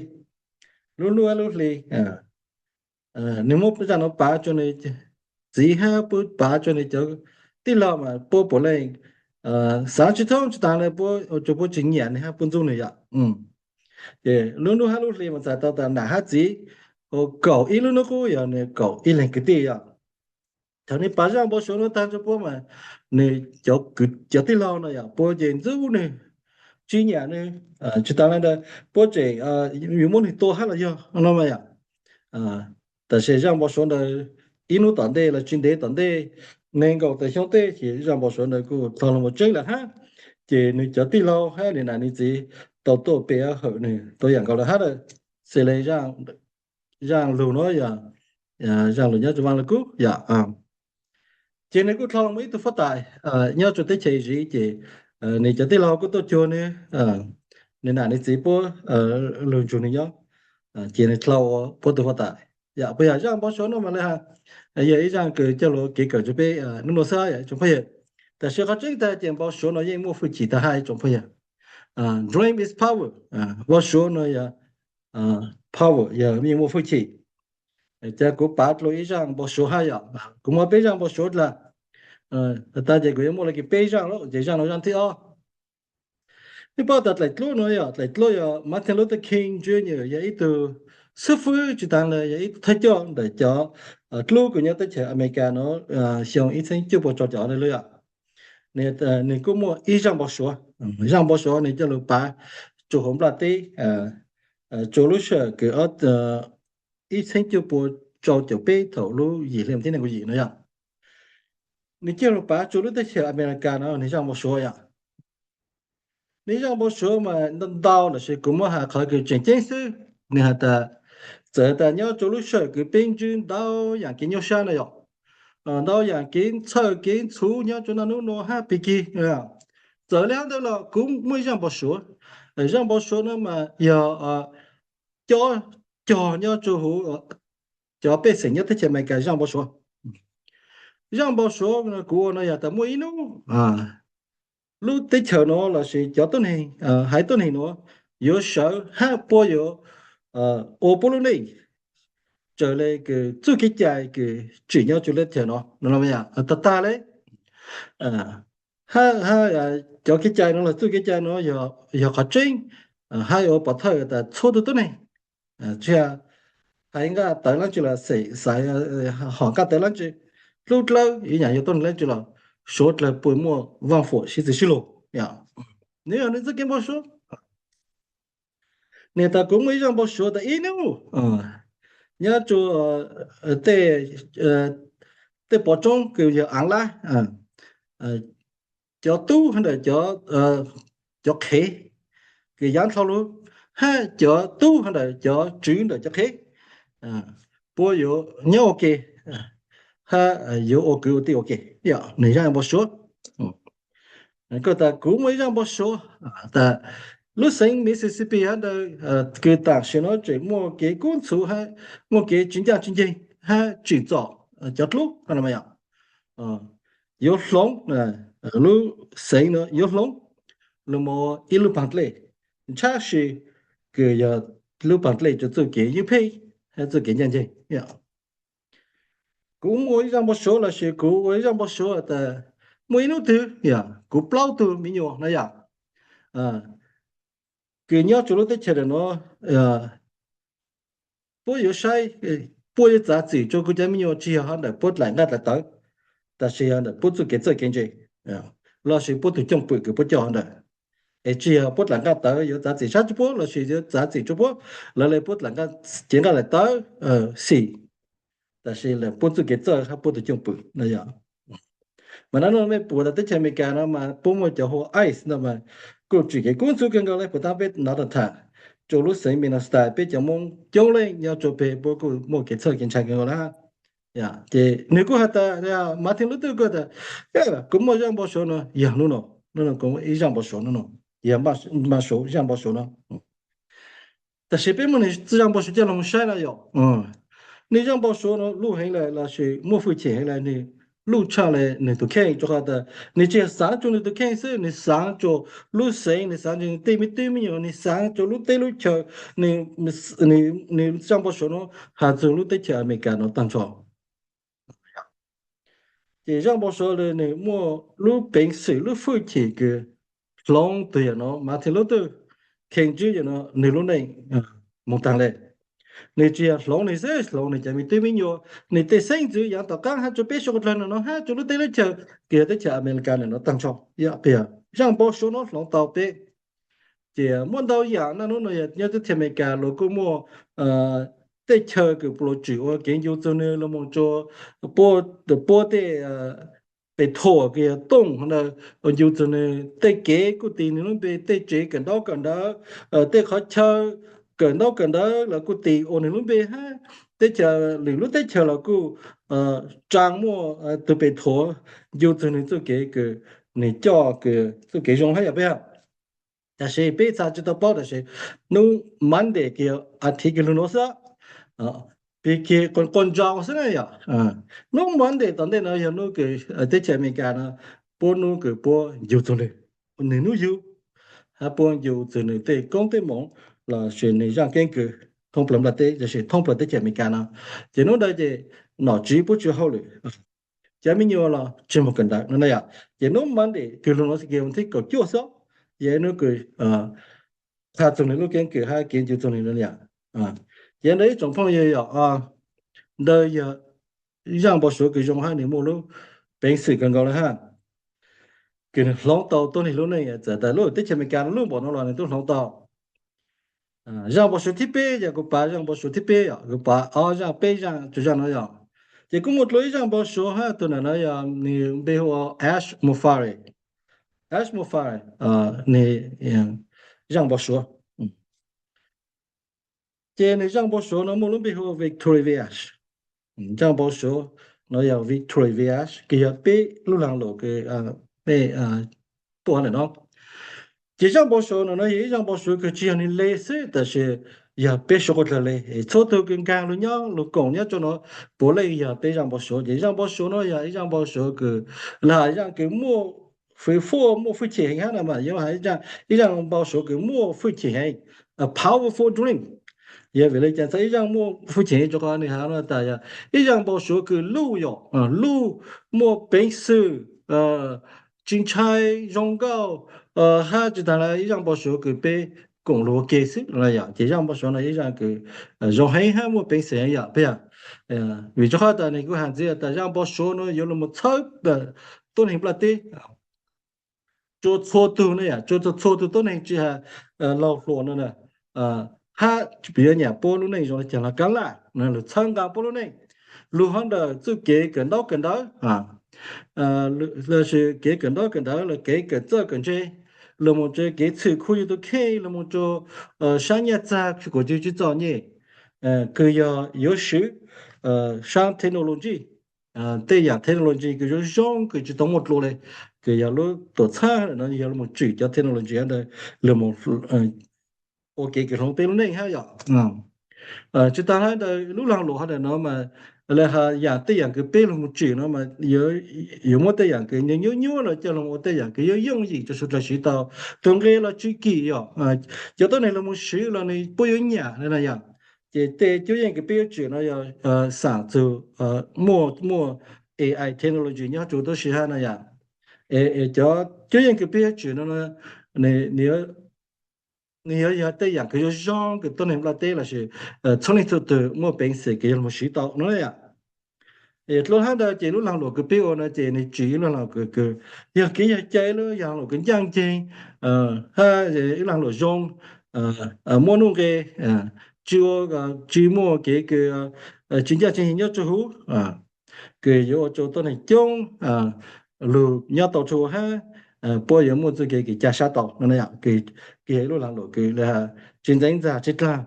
lub hnub hab lub hli. Nws muab zaj no pav tsua nws txiv hab pav tsua nws cov tij laug mas puab puav leej xaav tsis thoob tsis taag le puab, ua rua puab tsis nyiam nws hab puab ntxub nws yom. Ces lub hnub hab lub hli mas txhais tau tas nam hab txiv ua kaum ib lub hnub qub yog nws kaum ib leeg kwv tij yom. Thaum nws pav zaj npau suav no taag rua puab mas nws cov tij laug no yog puab ces ntxub nws, tsis nyiam nws, tsis taag le ntawd puab tseem yuav muab nws tua hab los yog no mas yom. Tab sis zaj npau suav ntawd ib hnub tom ntej los tsis ntev tom ntej, neeg nkaum tawm xyoo tej ces zaj npau suav ntawd kuj dlhau lug ua tseeb lawm hab. Ces nws cov tij laug hab nws nam nws txiv tau tuaj pe hawm nws tuaj yam nkaus lawm hab. Xws le zaj lug no yog zaj lug nyob rua Vaaj Lug Kub yom. Ces nws kuj dlhau lug ua ib tug huab tais nyob rua teb chaws Iziv ces nws cov tij laug kuj tuaj cuag nws, nws nam nws txiv puab lug nrug nws nyob, ces nws dlhau ua puab tug huab tais. Yog puas yog? Zaj npau suav no mas le has yog ib zaj kws coj lug kev kawm rua peb nub nua xwb yom tsoom phooj ywg. Tab sis qhov tseeb tag ces npau suav no yeej muaj fwj chim tag hab tsoom phooj ywg. Dream is power. Npau suav no yog power, yog yeej muaj fwj chim. Ces kuv pav dlua ib zaj npau suav hab yom, kuv muaj peb zaj npau suav dlua. Tag ces kuv yuav muaj le kws peb zaj lawm, ces zaj no zaj thib ob. Mej paub tas dlaim dlub no yog, dlaim dlub yog Martin Luther King Junior yog ib tug xib fwb tsis taag le yog ib tug thawj coj ntawm cov dlub kws nyob teb chaws Amelikas no xyoo ib txheeb cuaj puas rau caum le lawm yom. Nws kuj muaj ib zaj npau suav, zaj npau suav nws coj lug pav rua huv nplaj teb, rua lub sij hawm kws ib txheeb cuaj puas rau caum peb thaum lub yim hli thib neeg nkaum yim no yog. Nws coj lug pav rua lub teb chaws Amelikas no nws zaj npau suav yom. Nws zaj npau suav mas ntau ntau lossis kuv muab has qhov kws tseem ceeb xwb. Nws has tas, txawm tas nyob rua lub sij hawm kws peb ntsib ntau yaam kev nyuaj sab no yom, ntau yaam kev txhawj kev ntxhuv nyob rua naj nub nua hab pig kig, txawm le hab ntawd los kuv muaj ib zaj npau suav. Zaj npau suav no mas yog cob cog nyob rua huv cov pej xeem nyob teb chaws Amelikas zaaj npau suav. Zaaj npau suav no kuv ua no yog tas muaj ib hnub lub teb chaws no lossis cov tuab neeg, haiv tuab neeg no yuav sawv hab puab yuav ua puab lub neej raws le kws txuj kev cai kws tsim nyob tsua lub teb chaws no, tag tag le. Hab cov kev cai no los txuj kev cai no yog qhov tseeb, hab yuav pov thawj tas txhua tug tuab neeg, tsis hais nqaj tawv dlaab tsi los xav hom nqaj tawv dlaab tsi, hlub dlawb yuav nyaam yog tuab neeg dlaab tsi los suav dlawg puas muaj vaaj fuam sib txwv sib luag. Nws yog nws txuj kev npau suav. Nwg tas kuv muaj ib zaaj npau suav tas ib hnub nyob tsua tej pov tsoob kws yog aav lab, cov tub hab ntawm cov qhev kws yaav dlhau lug, hab cov tub hab ntawm cov tswv ntawm cov qhev puab yuav nyob ua ke hab yuav ua kwv ua tij ua ke. Nwg zaaj npau suav. Koj tas kuv muaj ib zaaj npau suav tas lub xeev Mississippi hab ntawd kws tam sim no tseem muaj kev kub ntxhuv hab muaj kev tsis ncaaj tsis nceeg hab tsim txom cov dlub, yuav hloov, lub xeev no yuav hloov lug moog ib lub paag dlej, ntshab si kws yog lub paag dlej rua txuj kev ywj pheej hab txuj kev ncaaj nceeg. Kuv muaj ib zaaj npau suav lossis kuv ua ib zaaj npau suav tas muaj ib hnub twg yog kuv plaub tug me nyuam no yog kws nyob tsua lub teb chaws ntawm no, puab yuav saib, puab yuav txav txim tsua kuv cov me nyuam tsis yog hov ntawm puab dlaim nqaj dlaim tawv, tab sis yog ntawm puab txuj kev txawj kev ntse lossis puab tug cwj pwm kws puab coj hov ntawd. Es tsis yog puab dlaim nqaj tawv yuav txav txim sab tsua puab lossis yuav txav txim tsua puab, lawv le puab dlaim nqaj, cev nqaj dlaim tawv xim, tab sis le puab txuj kev txawj hab puab tug cwj pwm no yog. Mas nub nua mej pum tas teb chaws Amelikas no mas puab muaj cov hu ua ICE no mas kuj tsim kev kub ntxhuv kawg nkaus le puag ta peb nov tau tham. Tsua lub xeev Minnesota peb cov Moob coob leej nyob tsua peg puab kuj muaj kev txhawj kev ntshai kawg nkaus le. Ces nwg kuj has tas, Martin Luther kuj tas kuv muaj zaaj npau suav no yog nub nua, nub nua kuv muaj ib zaaj npau suav nub nua, yog npau suav, zaaj npau suav no. Tab sis peb muab nwg zaaj npau suav coj lug saib no yog, nwg zaaj npau suav no luj heev le lossis muaj hwj chim heev le, nwg luj tshaj le nwg tug kheej rua qhov tas nwg tsis yog xaav tsua nwg tug kheej xwb, nwg xaav tsua lub xeev, nwg xaav tsua nwg tej me tub me nyuam, nwg xaav tsua lub teb lub chaw. Nwg zaaj npau suav no has txug lub teb chaws Amelikas no taag nrho. Ces zaaj npau suav le nwg muaj lub peev xwm lub hwj chim kws hloov tug yam no Martin Luther King Junior no nwg lub neej moog taag le. Nwg tsis yog hloov nwg xwb, hloov nwg cov me tub me nyuam, nwg tej xeeb ntxwv yaav tom qaab hab tsua peb suav dlawg no no hab tsua lub teb lub chaw kws yog teb chaws Amelikas no taag nrho. Yog peb zaaj npau suav no hloov tau peb. Ces muaj ntau yaam naj nub nua yog nyob teb chaws Amelikas los kuj muaj tej chaw kws puab tsim ua kev ncu txug nwg los moog tsua puab tej pes thuam kws yog tooj ntawd ncu txug nwg, tej kev kuj tis nwg lub npe, tej tsev kawm ntaub kawm ntawv, tej qhov chaw kawm ntaub kawm ntawv los kuj tis ua nwg lub npe hab teb chaws lwm lub teb chaws los kuj tsaa muaj tug pes thuam ncu txug nwg txuj kev kws nwg coj kws txuj kev zoo hab yog peb. Tab sis peb txhaj tsis tau paub tab sis nub Monday kws yog a thiv kws lug nuav xwb, pig kig quas ntsaus xwb na yog. Nub Monday tom ntej no yog nub kws teb chaws Amelikas no puab nub kws puab ncu txug nwg, nwg nub yug, hab puab ncu txug nwg tej koob tej moov lossis nwg zaaj keeb kwm thoob plawg nplaj teb lossis thoob plawg teb chaws Amelikas no. Ces nub ntawd ces nom tswv puab tsi hauj lwm, cov me nyuam los tsi moog kawm ntawv no na yog. Ces nub Monday kws lug nuav xwb kws thib kaum cuaj xwb, yog nub kws qha txug nwg lub keeb kwm hab kev ncu txug nwg no yog. Ces ntawd ib tsoom phooj ywg yog, ntawd yog zaaj npau suav kws zoo hab nwg muaj lub peev xwm kawg nkaus le hab, kws nwg hloov tau tuab neeg lub neej. Txawm tas lub teb chaws Amelikas lub npaum no los nwg tub hloov tau. Zaaj npau suav thib peb yog kuv pav zaaj npau suav thib peb, kuv pav ob zaaj peb zaaj tug zaaj no yog. Ces kuj muaj dlua ib zaaj npau suav hab tug nam no yog nwg npe hu ua Ash Mufareh. Ash Mufareh, nwg zaaj npau suav. Ces nwg zaaj npau suav no muaj lub npe hu ua Victoria Village. Zaaj npau suav no yog Victoria Village kws yog peb lub laag lug kws mej tuaj ntawm no. Ces zaaj npau suav no no yog ib zaaj npau suav kws tsi yog nwg le xwb tab sis yog peb suav quas dlawg le. Txhua tug kws nkaag lug nyob lug koom nyob rua nuav puav leej yog peb zaaj npau suav. Ces zaaj npau suav nuav yog ib zaaj npau suav kws, lawv has zaaj kws muaj fwj fuaj muaj fwj chem heev hab na mas yuav has ib zaaj npau suav kws muaj fwj chem heev, a powerful dream. Yog vim le caag txhad ib zaaj muaj fwj chem heev? Rua qhov nwg has nuav tas yog ib zaaj npau suav kws luj yom, luj, muaj peev xwm, tsi ntshai, zoo nkauj, hab tsi taag le ib zaaj npau suav kws peb koom lug ua ke xwb. Yog ces zaaj npau suav nuav ib zaaj kws zoo heev hab muaj peev xwm heev yom peb. Vim rua qhov tas nwg kuj has ntxiv tas zaaj npau suav nuav yuav lug moog txhawb tuab neeg nplaj teb rua txhua tug ne yom, rua txhua tug tuab neeg tsi has laug hluas nuav na, hab yuav nyam puab lub neej zoo le caag los kaab laj, lug txhawb nqaa puab lub neej lug hov ntawm txuj kev kawm ntaub kawm ntawv, lossis kev kawm ntaub kawm ntawv los kev kawm txawj kawm ntse, lug moog rua kev txhwm khu yug tug kheej, lug moog rua saab nyaj txag kuas yug tsi txom nyem, kws yog yuav swv saab technology, tej yaam technology kws zoo zoo kws tsi tau muaj dlua le, kws yog lub tuam txhab nuav yog lug moog tswm cov technology ntawd lug moog ua kev kws hloov peb lub neej hab yom. Tsi taag le ntawd lub laag luam hov ntawm nuav mas le has yaam tej yaam kws peb lug moog tswm nuav mas yuav muab tej yaam kws nyuaj nyuaj los coj lug ua tej yaam kws yuav yooj yim rua suav dlawg swv tau. Tug nqe los tsi kim yom, cov tuab neeg lug moog swv los nwg puab yuav nyam le na yom. Ces tej cuab yeej kws peb yuav tswm nuav yog xam txug muaj muaj A I technology nyob rua tuab si hab na yom. Cov cuab yeej kws peb yuav tswm nuav, nwg yuav yog tej yaam kws yuav zoo kws tuab neeg nplaj teb lossis txhua leej txhua tug muaj peev xwm kws yuav lug moog swv tau nuav yom. Dlua hab ntawd ces lub laag luam kws peb ua nuav ces nwg tswm ib lub laag luam kws yog kev yog cai, lub laag luam kws ncaaj nceeg, hab ib lub laag luam zoo, muaj nuj nqe, tsi ua, tsi muaj kev kws tsi ncaaj tsi nceeg nyob rua huv, kws yuav ua rua tuab neeg coob lug nyob tau rua huv hab puab yuav muaj txuj kev kws ca sab tau no. Kws yog ib lub laag luam kws le has tsi ntxeev ntxag tsi dlaag,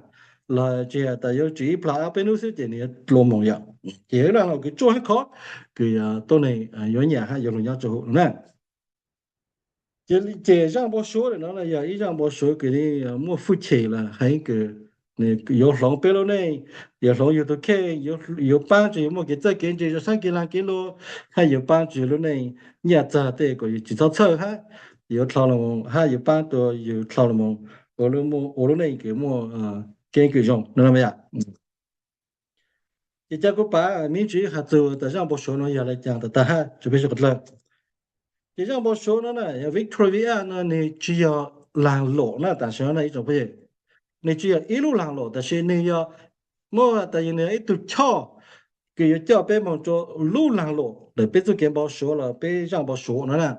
los tsi has tas yuav tswm ib plag ob peb nub xwb ces nwg yuav dlua moog yom. Ces yog ib lub laag luam kws tsuaj hab khov, kws yog tuab neeg yuav nyam hab yuav lug nyob rua huv na. Ces zaaj npau suav le nuav yog ib zaaj npau suav kws muaj fwj chem los heev kws yuav hloov peb lub neej, yuav hloov yug tug kheej, yuav paab rua yug muaj kev txawj kev ntse rua saab kev laag kev luam, hab yuav paab rua yug lub neej nyaj txag tej kuas yug tsi txhob txhawj hab yuav dlhau lug moog, hab yuav paab rua yug dlhau lug moog ua lub neej kws muaj keeb kws zoo no yom. Ces ca kuv pav miv tsi has txug tas zaaj npau suav nuav yog le caag tas tag hab rua peb suav dlawg. Ces zaaj npau suav nuav na, Victoria nuav nwg tsi yog laag luam na, tam sim nuav na ib tsoom phooj ywg, nwg tsi yog ib lub laag luam, tam sim nwg yog muab tas yog nwg yog ib tug choj kws yuav coj peb moog rua lub laag luam ntawm peb txuj kev npau suav los peb zaaj npau suav nuav na.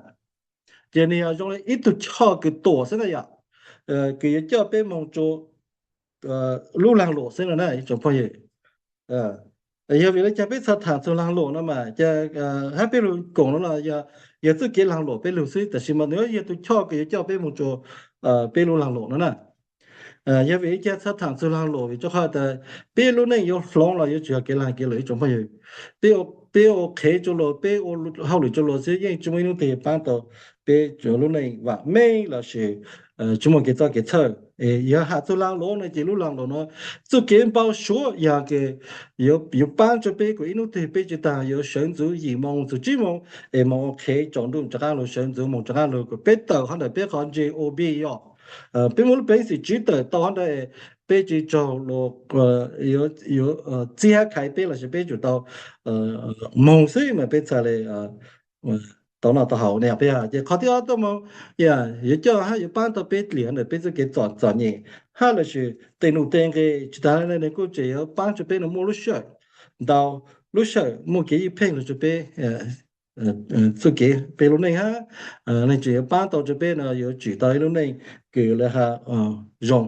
Ces nwg yog zoo le ib tug choj kws tuam xwb na yom, kws yuav coj peb moog rua lub laag luam xwb no na ib tsoom phooj ywg. Yog vim le caag peb txhad thaam txug laag luam no mas, hab peb lug koom nuav los yog txuj kev laag luam peb lug xwb, tam sim mas nwg yog tug choj kws yuav coj peb moog rua peb lub laag luam no na. Yog vim le caag txhad thaam txug laag luam? Vim rua qhov tas peb lub neej yuav hloov los yuav tsum yog kev laag kev luam ib tsoom phooj ywg. Peb ua qhev rua luas, peb ua hauj lwm rua luas xwb yeej tsi muaj ib nub twg yuav paab tau peb lub neej vaam meej lossis tsi muaj kev txawj kev txhawj. Yog has txug laag luam no ces lub laag luam no txuj kev npau suav yog kws yuav paab rua peb kuas ib nub twg peb tsi taag yuav sawv ntxuv yim moos txug tsib moos es moog ua qhev tsaus ntuj rov qaab lug, sawv ntxuv moog rov qaab lug, kuas peb tawm hov ntawm peb qhov ntse ob yom. Peb muaj lub peev xwm tsiv tawm tau hov ntawd, peb tsi tsaug luas yuav txib hab khaiv peb lossis peb tsum tau moog xwb mas peb txhad le tau noj tau haus ne peb. Ces qhov thib ob tuaj moog yuav coj hab yuav paab tau peb dlim ntawm peb txuj kev txom txom nyem hab lossis tej nuj tej nqe. Tsi taag le nwg kuj tseem yuav paab rua peb nwg muaj lub sij hawm ntau, lub sij hawm muaj kev ywj pheej lug rua peb txuj kev peb lub neej hab nwg tseem yuav paab tau rua peb no yuav tswm tau ib lub neej kws le has zoo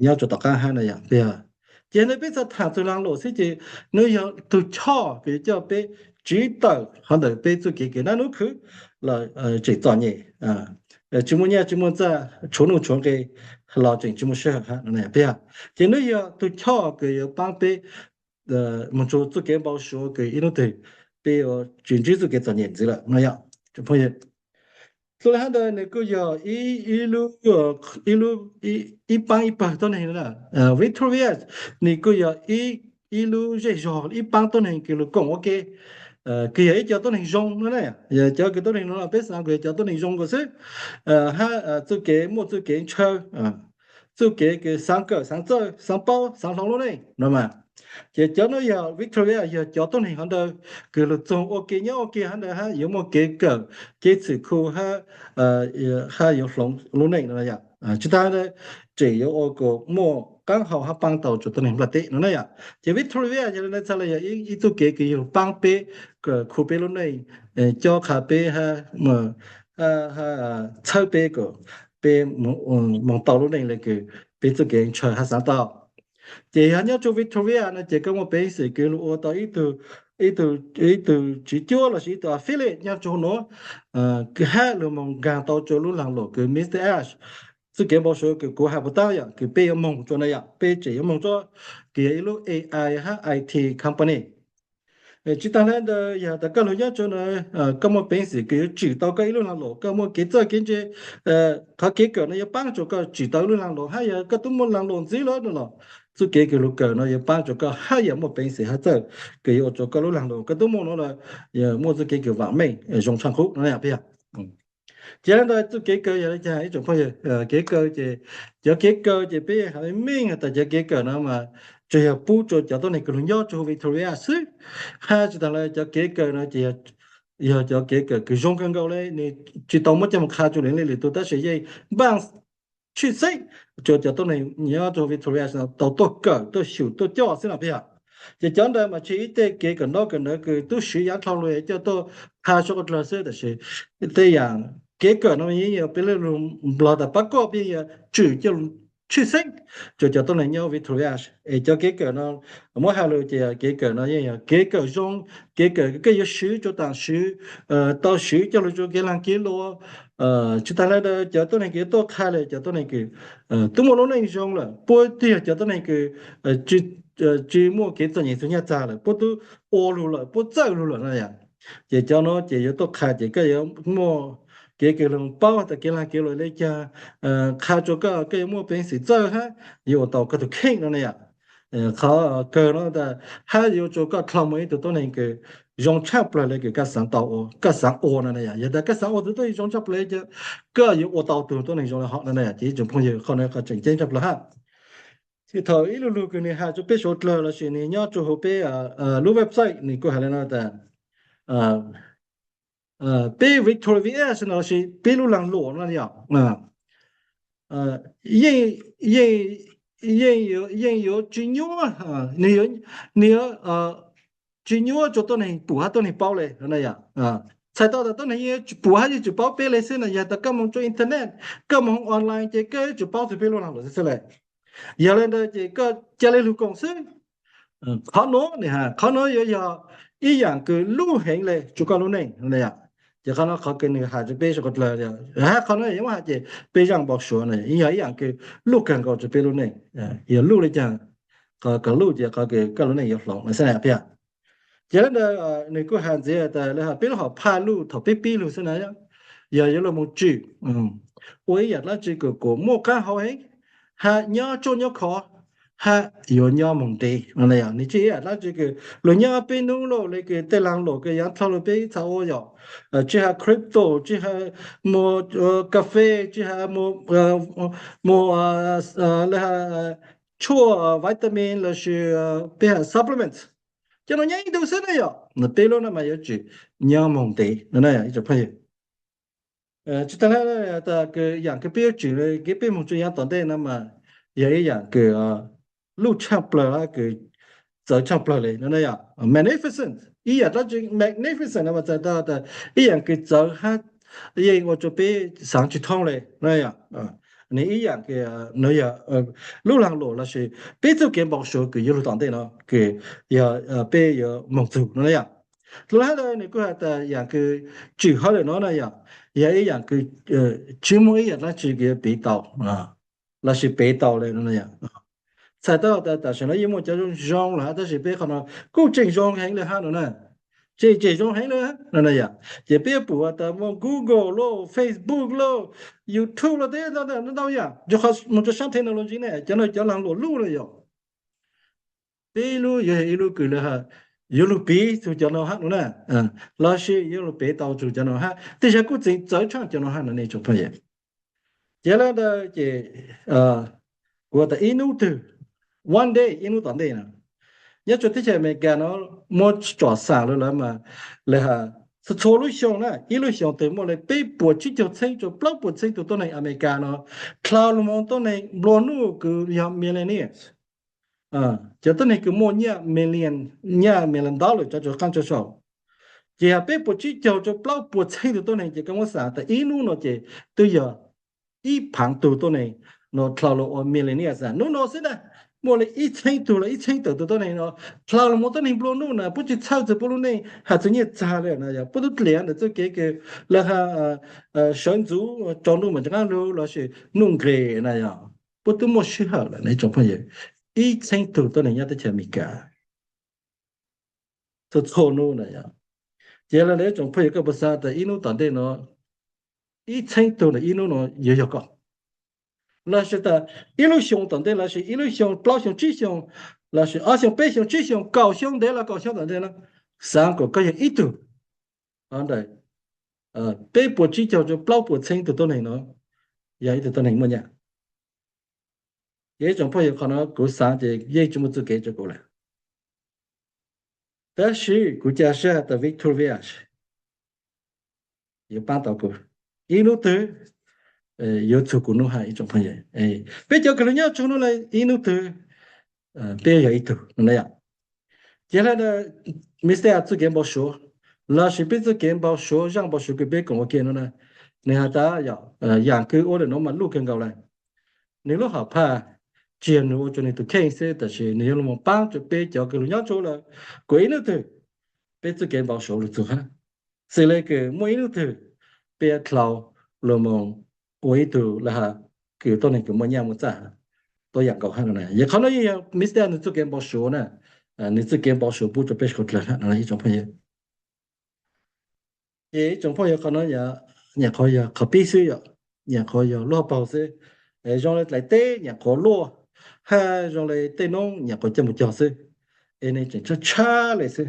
nyob rua tom qaab hab na yom. Ces ntawd peb txhad thaam txug laag luam xwb ces nwg yog tug choj kws yuav coj peb tsiv tawm hov ntawm peb txuj kev kws nab nub khwv los tseem txom nyem, tsi muaj nyaj tsi muaj txag, tshuav nuj tshuav nqe los tseem tsi muaj sij hawm hab peb. Ces nwg yog tug choj kws yuav paab peb moog rua txuj kev npau suav kws ib nub twg peb yuav tsis ntsib txuj kev txom nyem ntxiv lawm no yom. Phooj ywg, Dlhau li hab ntawd nws kuj yog ib, ib lub, ib lub, ib paab ib pawg tuab neeg na. Victoria nws kuj yog ib, ib lub zej zog ib paab tuab neeg kws lug koom ua ke, kws yog ib co tuab neeg zoo no na. Cov kws tuab neeg no peb xaav kws yog cov tuab neeg zoo nkaus xwb, hab txuj kev muaj txuj kev ntshaw, txuj kev kws xaav kawm xaav txawj xaav paub xaav hloov lub neej no mas. Ces cov nuav yog Victoria yog cov tuab neeg hov ntawd kws lug txug ua ke nyob ua ke hov ntawd hab yuav muaj kev kawm, kev txhwm khu hab, hab yuav hloov lub neej no yom. Tsi taag ntawd tseem yuav ua kom muaj qaab hau hab paab tau rua tuab neeg nplaj teb no na yom. Ces Victoria yog le txhaj le yog ib txuj kev kws yug paab peb, khu peb lub neej, cob qha peb hab txhawb peb kom peb moog tau lub neej le kws peb txuj kev ntshaw hab xaav tau. Ces yog nyob rua Victoria no ces koj muaj peev xwm kws lug ua tau ib tug, ib tug tswv cuab lossis ib tug affiliate nyob rua huv nuav, hab lug moog nkaag tau rua lub laag luam kws Mister Ash txuj kev npau suav kws kuv has puas taab yom, kws peb yuav moog rua na yom, peb tseem yuav moog rua, kws yog ib lub A I hab I T company. Tsi taag le ntawd yog tas koj lug nyob rua na, koj muaj peev xwm kws yuav tswm tau koj ib lub laag luam, koj muaj kev txawj kev ntse, qhov kev kawm no yuav paab rua koj tswm tau ib lub laag luam, hab yog koj tub muaj laag luam ntxiv lawm no los txuj kev kws lug kawm no yuav paab rua koj hab yog muaj peev xwm hab txawj kws yuav ua rua koj lub laag luam koj tub muaj no los muaj txuj kev kws vaam meej zoo tshaaj qub no yog. Ces le ntawd txuj kev kawm yog le caag ib tsoom phooj ywg? Kev kawm ces, cov kev kawm ces peb has meej has tas cov kev kawm no mas tsuas yog pub rua cov tuab neeg kws lug nyob rua huv Victoria xwb, hab tsi taag le cov kev kawm no ces yog cov kev kawm kws zoo kawg nkaus le, nws tsi tau muab coj moog qha rua lwm leej lwm tug tab sis yeej npaaj tshwj xeeb rua cov tuab neeg nyob rua huv Victoria tau tuaj kawm tuaj xyum tuaj coj xwb no peb yog. Ces cov ntawd mas tsi ib tej kev kawm ntaub kawm ntawv kws tub swv yaav dlhau lug coj tuaj qha sab qhov dlawg xwb, tab sis tej yaam kev kawm no yeej yog peb lub lug nplog tas pab koj peb yuav tswm coj tshwj xeeb rua cov tuab neeg nyob Victoria. Es cov kev kawm no muab has lug ces kev kawm no yeej yog kev kawm zoo, kev kawm koj yuav swv rua taam swv, tau swv coj lug rua kev laag kev luam. Tsi taag le ntawd cov tuab neeg kws tuaj qha le cov tuab neeg kws tub muaj lub neej zoo lawm, puab twb yog cov tuab neeg kws tsi muaj kev txom nyem txug nyaj txag lawm, puab tub ua lug lawm puab txawj lug lawm no yom. Ces cov no ces yuav tuaj qha ces koj yuav muaj kev kws lug paub tas kev laag kev luam le caag, qha rua koj, koj yuav muaj peev xwm txawj hab yuav ua tau koj tug kheej no na yom. Qhov kawg no tas hab yuav rua koj dlhau moog ib tug tuab neeg kws zoo tshaj plawg le kws koj xaav tau ua, koj xaav ua no na yom. Yog tas koj xaav ua tug tuab neeg zoo tshaj plawg le, koj yuav ua tau tug tuab neeg zoo le hov no na yom. Ces ib tsoom phooj ywg, qhov no qhov tseem ceeb tshaj plawg hab. Thaum ib lug lug kws nwg has rua peb suav dlawg lossis nwg nyob rua huv peb lub website nwg kuj has le no tas peb Victoria V S no lossis peb lub laag luam no yom, yeej, yeej, yeej yuav tsi nyuaj, nwg yuav, nwg yuav tsi nyuaj rua tuab neeg pum hab tuab neeg paub le no na yom. Txhais tau tas tuab neeg yeej pum hab yeej tsi paub peb le xwb na, yog tas koj moog rua internet, koj moog online ces koj yuav tsi paub txug peb lub laag luam xwb le. Yog le ntawd ces koj ca le lug koom xwb. Qhov nuav, qhov nuav yuav yog ib yaam kws luj heev le rua koj lub neej. Ces qhov no qhov kws nwg has rua peb suav dlawg, hab qhov nuav yuav muab has ces peb zaaj npau suav no yog ib yaam kws luj kawg nkaus rua peb lub neej. Yog luj le caag, qhov kws luj ces qhov kws koj lub neej yuav hloov no xwb na peb. Ces le ntawd nwg kuj has ntxiv tas le has peb lub hom phaj luj thaum peb pib lug xwb na, yog yuav luag moog tswm ua ib yaam dlaab tsi kws kuas muaj qaab hau heev, hab nyob tsuaj nyob khov, hab yuav nyob moog ntev no na yom. Nwg tsi ib yaam dlaab tsi kws luag nyob peb nub lawm le kws tej laag luam kws yaav dlhau lug peb txhaj ua yom, tsi has crypto, tsi has muag kas fes, tsi has muag le has tshuaj vitamin lossis peb has supplements, cov no nyob ib ntu xwb na yom. Peb lub no mas yuav tswm nyob moog ntev no na ib tsoom phooj ywg. Tsi taag le tas kws yaam kws peb yuav tswm le kws peb moog tsua yaav tom ntej no mas yog ib yaam kws luj tshaaj plawg hab kws txawv tshaaj plawg le no na yom. Magnificent, ib yaam dlaab tsi magnificent no mas txhais tau tas ib yaam kws txawv hab yeej ua rua peb xaav tsi thoob le no yom. Nwg ib yaam kws nwg yog lub laag luam lossis peb txuj kev npau suav kws yuav lug tom ntej no kws yog peb yuav moog txug no na yom. Dlhau hab ntawd nwg kuj has tas yaam kws tswm hauv le no na yom, yog ib yaam kws tsi muaj ib yaam dlaab tsi kws yuav piv tau lossis piv tau le no na yom. Txhais tau tas tam sim no yeej muaj cov zoo zoo lawm hab tab sis peb qhov no kuj tseem zoo heev le hab no na. Ces, ces zoo heev li no na yom. Ces peb yuav pum tas muaj Google lauj, Facebook lauj, YouTube lauj, tej ntau yam, mus rau sab technology ne, cov no cov lag luam luj no yom. Peb lub yuav yog ib lub kws lawv yuav lug piv txug cov no hab no na, lossis yuav lug piv tau txug cov no hab, tej zag kuj tseem txawv tshaj cov no hab no ne tsoom phooj ywg. Ces le ntawd ces kuv tas ib hnub twg, one day, ib hnub tom ntej no, nyob rua teb chaws Amelikas no muaj tsom xam lawm lawm mas, le has txhua lub xyoo na, ib lub xyoo twg muaj le peb puas tsib caug txheeb rua plaub puas txheeb tug tuab neeg Amelikas no dlhau lug moog tuab neeg nplua nuj kws yog millionaires, cov tuab neeg kws muaj nyiaj million, nyiaj million dollar tso rua qaab tso saum. Ces yog peb puas tsib caug rua plaub puas txheeb tug tuab neeg ces koj muab xam tas ib hnub no ces twb yog ib phaav tug tuab neeg no dlhau lug ua millionaires hnub no xwb na. Muaj le ib txheeb tug los ib txheeb tawm tug tuab neeg no dlhau lug moog tuab neeg nplua nuj na, puab tsi txhawj txug puab lub neej has txug nyiaj txag le na yog puab tub dliav ntawm txuj kev kws le has sawv ntxuv rua nuj mas rov qaab lug lossis nuj nqes na yog puab tub muaj sij hawm lawm ne tsoom phooj ywg. Ib txheeb tug tuab neeg nyob teb chaws Amelikas txhua txhua nub na yog. Ces le ntawd tsoom phooj ywg koj puas xaav tas ib hnub tom ntej no ib txheeb tug ntawm ib hnub no yuav yog koj, lossis tas ib lub xyoo tom ntej lossis ib lub xyoo plaub xyoo tsib xyoo lossis ob xyoo peb xyoo tsib xyoo kaum xyoo ntev los kaum xyoo tom ntej no, xaav kuas koj yog ib tug ntawm peb puas tsib caug rua plaub puas txheeb tug tuab neeg no, yog ib tug tuab neeg muaj nyiaj. Ces ib tsoom phooj ywg qhov no kuv xaav ces yeej tsi muaj txuj kev rua kuv lawm. Tab sis kuv ca sab tas Victor Vias yuav paab tau kuv ib hnub twg, yuav txug kuv nub hab ib tsoom phooj ywg. Peb cov kws lug nyob rua nub le ib hnub twg peb yog ib tug no na yom. Ces le ntawd Mister txuj kev npau suav lossis peb txuj kev npau suav, zaaj npau suav kws peb koom ua ke no na, nwg has tas yog yaam kws ua le nuav mas luj kawg nkaus le. Nwg lub hom phaj tsi yog nwg ua rua nwg tug kheej xwb, tab sis nwg yuav lug moog paab rua peb cov kws lug nyob rua lawm kuas ib hnub twg peb txuj kev npau suav lug txug hab, xws le kws muaj ib hnub twg peb dlhau lug moog ua ib tug le has kws tuab neeg kws muaj nyiaj muaj txaj tuab yaam nkaus hab no na. Yog qhov no yeej yog Mister nwg txuj kev npau suav na, nwg txuj kev npau suav pub rua peb sawv dlawg hab no ib tsoom phooj ywg. Ces ib tsoom phooj ywg qhov no nyam qhuav yog qhov pib xwb yom, nyam qhuav yog luag paug xwb. Zoo le dlaim teb nyam qhuav luaj, hab zoo le tej noob nyam qhuav coj moog cog xwb. Es nws tseem tshab tshab le xwb,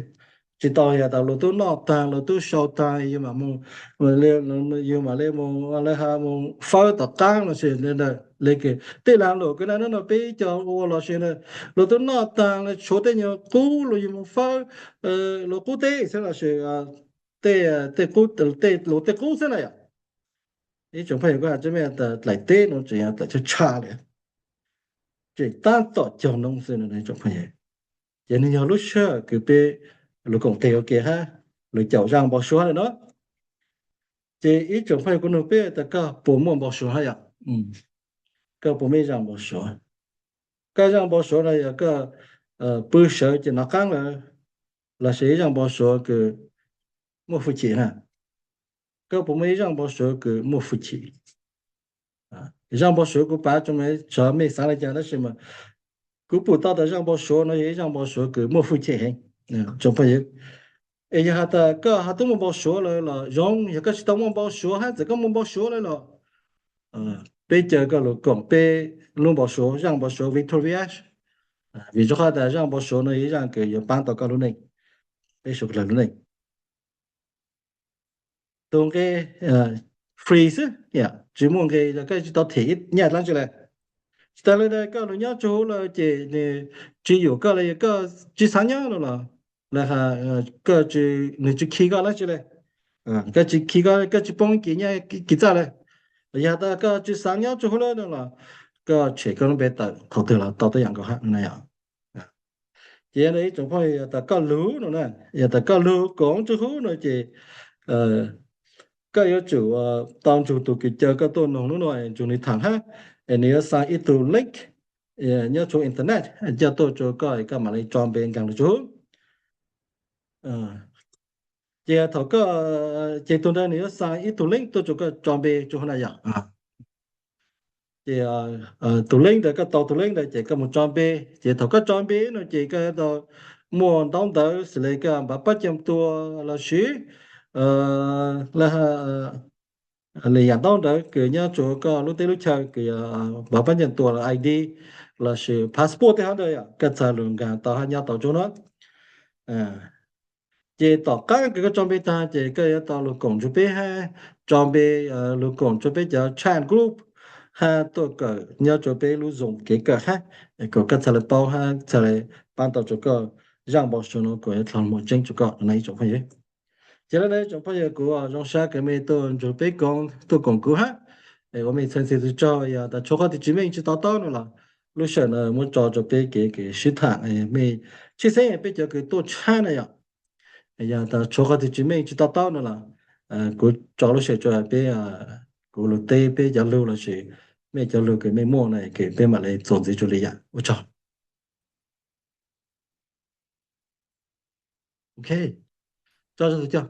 tsi tau yog tas luag tub noj taag luag tub sau taag yug mam moog, yug mam le moog le has moog fawb tom qaab lossis le kws tej lag luam kws na no peb cov ua lossis luag tub noj taag le tshuav tej nyuag qub luag yug moog fawb luag qub teb xwb lossis tej, tej qub, tej luag tej qub xwb na yom. Ib tsoom phooj ywg kuv has tsua mej tas dlaim teb no tseem yog dlaim tshab tshab le, tseem tab tom cog noob xwb no ib tsoom phooj ywg. Ces nwg yog lub sij hawm kws peb lug koom tes ua ke hab lug caum zaaj npau suav le no. Ces ib tsoom phooj ywg kuv nug peb tas koj puas muaj npau suav hab yom? Koj puas muaj ib zaaj npau suav? Koj zaaj npau suav no yog koj pw sawv ces nov qaab lawm, lossis ib zaaj npau suav kws muaj hwj chim na? Koj puas muaj ib zaaj npau suav kws muaj hwj chim? Zaaj npau suav kuv pav tsua mej xaav le caag tab sis mas kuv pum tau tas zaaj npau suav no yog ib zaaj npau suav kws muaj hwj chim heev tsoom phooj ywg. Es yog has tas koj ho tub muaj npau suav lawm los zoo, yog koj tsi tau muaj npau suav hab txawm koj muaj npau suav lawm los peb caw koj lug koom peb lub npau suav, zaaj npau suav Victor Vias, vim rua qhov tas zaaj npau suav no yog ib zaaj kws yuav paab tau koj lub neej, peb sawv dlawg lub neej. Tug nqe free xwb, tsi muaj nqe, koj tsi tau them ib nyaj dlaab tsi le. Tsis tas le ntawd koj lug nyob rua huv lawm ces nwg tsi yuam koj le, yog koj tsi xaav nyob no los, le has koj, nwg tsi khi koj dlaab tsi le, koj tsi khi koj, koj tsi poob kis nyaj kis txaj le. Yog tas koj tsi xaav nyob rua huv lawm no los koj tshem koj lub npe tawm thaum twg los tau tuab yaam nkaus hab no na yom. Ces ib tsoom phooj ywg yog tas koj lug no na, yog tas koj lug koom rua huv no ces koj yuav tsum tau nrug tug kws caw koj tuaj noog nub no, nrug nwg thaam hab, es nwg yuav xa ib tug link nyob rua internet coj tuaj rua koj, koj mam le tso npe nkaag lug rua huv. Ces thaum koj, ces tug ntawd nwg yuav xa ib tug link tuaj rua koj tso npe rua huv na yom. Ces tug link ntawd, koj tau tug link ntawd ces koj moog tso npe, ces thaum koj tso npe no ces koj tau muaj ntaub ntawv xws li koj npav pab cam tua lossis lwm yam ntaub ntawv kws nyob rua koj lub teb lub chaw kws npav pab cam tua los I D lossis passport tej hov ntawd yom, koj txhaj lug nkaag tau hab nyob tau rua nuav. Ces tom qaab kws koj tso npe taag ces koj yuav tau lug koom nrug peb hab tso npe lug koom rua peb cov chat group hab tuaj kawm nyob rua peb lub Zoom kev kawm hab, kom koj txhaj le paub hab txhaj le paab tau rua koj zaaj npau suav nuav kuas yuav dlhau muaj tseeb rua koj no ib tsoom phooj ywg. Ces le nuav ib tsoom phooj ywg kuv zoo sab kws mej tuaj nrug peb koom, tuaj koom kuv hab, ua mej txhua leej txhua tug tsaug. Yog tas tshuav qhov twg tsis meej tsis to taub nuav los lub sij hawm nuav muab tso rua peb kev kws sib tham, mej tshwj xeeb peb cov kws tuaj tshab na yom. Yog tas tshuav qhov twg tsis meej tsis to taub nuav los kuv tso lub sij hawm rua peb, kuv lug teb peb cov lug lossis mej cov lug kws mej muaj na kws peb mam le txuas ntxiv rua li yam. Ua tsaug. Ok, tso, tso, tso.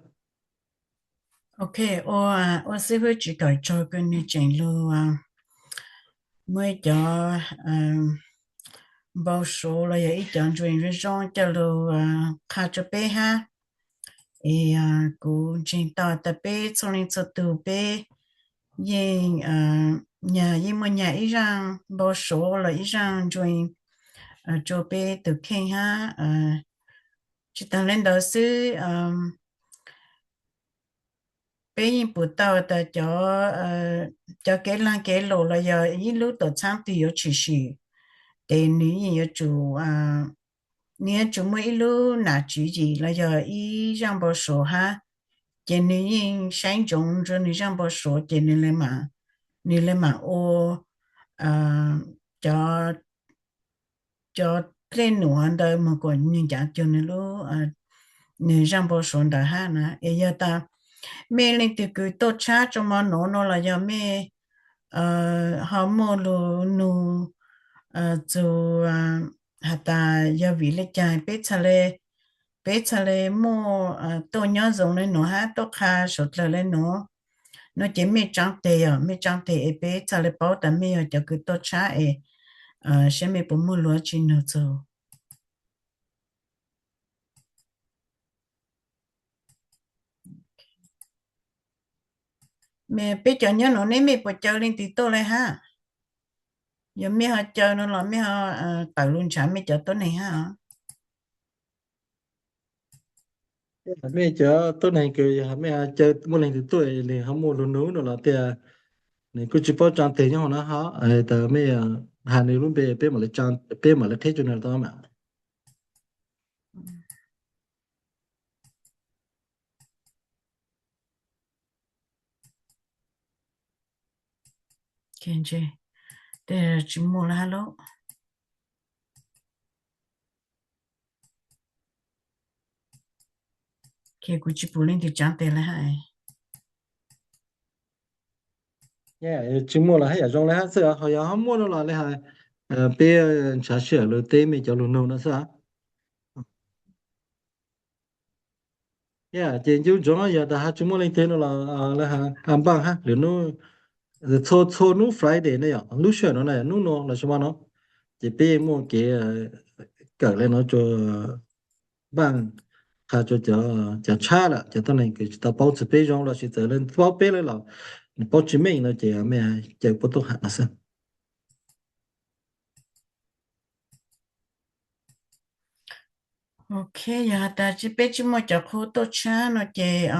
Ok, ua, ua xib hwb tsis kawm tsaug kws nwg tseem lug muaj ib cov npau suav los yog ib cov ntsuj zoo zoo coj lug qha rua peb hab. Es kuv ntseeg tau tas peb txhua leej txhua tug peb yeej, yeej muaj nyag ib zaaj npau suav los ib zaaj ntsuj rua peb tug kheej hab. Tsis taag le ntawd xwb, peb yeej pum tau tas cov, cov kev laag kev lus los yog ib lub tuam txhaab twg yuav tshwm sim, ces nwg yeej yuav tsum, nwg yuav tsum muaj ib lub nam tswv yim los yog ib zaaj npau suav hab, ces nwg yeej saib ntsoov rua nwg zaaj npau suav ces nwg le maam ua cov, cov dlej num ntawd moog kuas nwg ncav cuag nwg lub, nwg zaaj npau suav ntawd hab na. Es yog tas mej leej twg kws tuaj tshab rua mo nuav no los yog mej ho muaj lug nug txug has tas yog vim le caag peb txhaj le, peb txhaj le muaj tuaj nyob zoo le nuav hab tuaj qha suav dlawg le nuav no ces mej tsaav teg os, mej tsaav teg es peb txhaj le paub tas mej yog cov kws tuaj tshab es saib mej puas muaj lug tsi nug txug. Peb cov nyob nuav neb mej puas caw leej twg tuaj le hab? Yog mej ho caw no los mej ho tawm lug nrhav mej cov tuab neeg hab os. Mej cov tuab neeg kws yog mej ho caw muaj leej twg tuaj le ho muaj lug nug no los tias nws kuj tsis paub tsaav teg nyob hov na ho, tas mej has nws lub npe peb mam le qheb rua nws tau mas. Tsis muaj lawm hab lauj. Kuv tsis pum leej twg tsaav teg le hab. Tsis muaj los hab yam zoo le hab xwb, ho yog ho muaj no los le has peb nrhav sij hawm lug teb mej cov lug nug no xwb. Ces ncu ntsoov yog tas has tsis muaj leej twg no los le has npaaj hab lwm nub, txhua txhua nub Friday ne yom, lub sij hawm no na, nub no los sis mo no, ces peb yeej muaj kev kawm le no rua npaaj, qha rua cov tshab lawm, cov tuab neeg kws tsis tau paub txug peb zoo lossis txawm le paub peb lawm los nws paub tsis meej no ces mej caw puab tuaj has no xwb. Ok, yog has tas peb tsis muaj cov qhub tuaj tshab no ces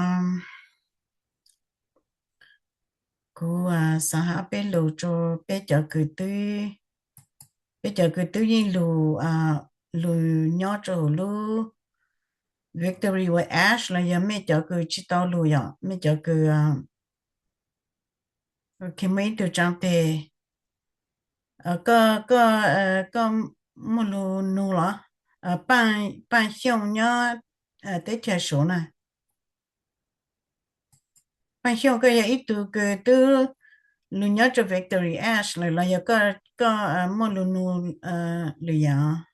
kuv xaav has peb lug rua peb cov kws twb, peb cov kws twb yeej lug, lug nyob rua huv lub Victory with Ash los yog mej cov kws tsis tau lug yom, mej cov kws, ok, muaj ib tug tsaav teg, koj, koj muaj lug nug los? Paaj Xyooj nyob teb chaws Suav na. Paaj Xyooj, koj yog ib tug kws twb lug nyob rua Victory Ash lawm los yog koj, koj muaj lug nug lwm yam?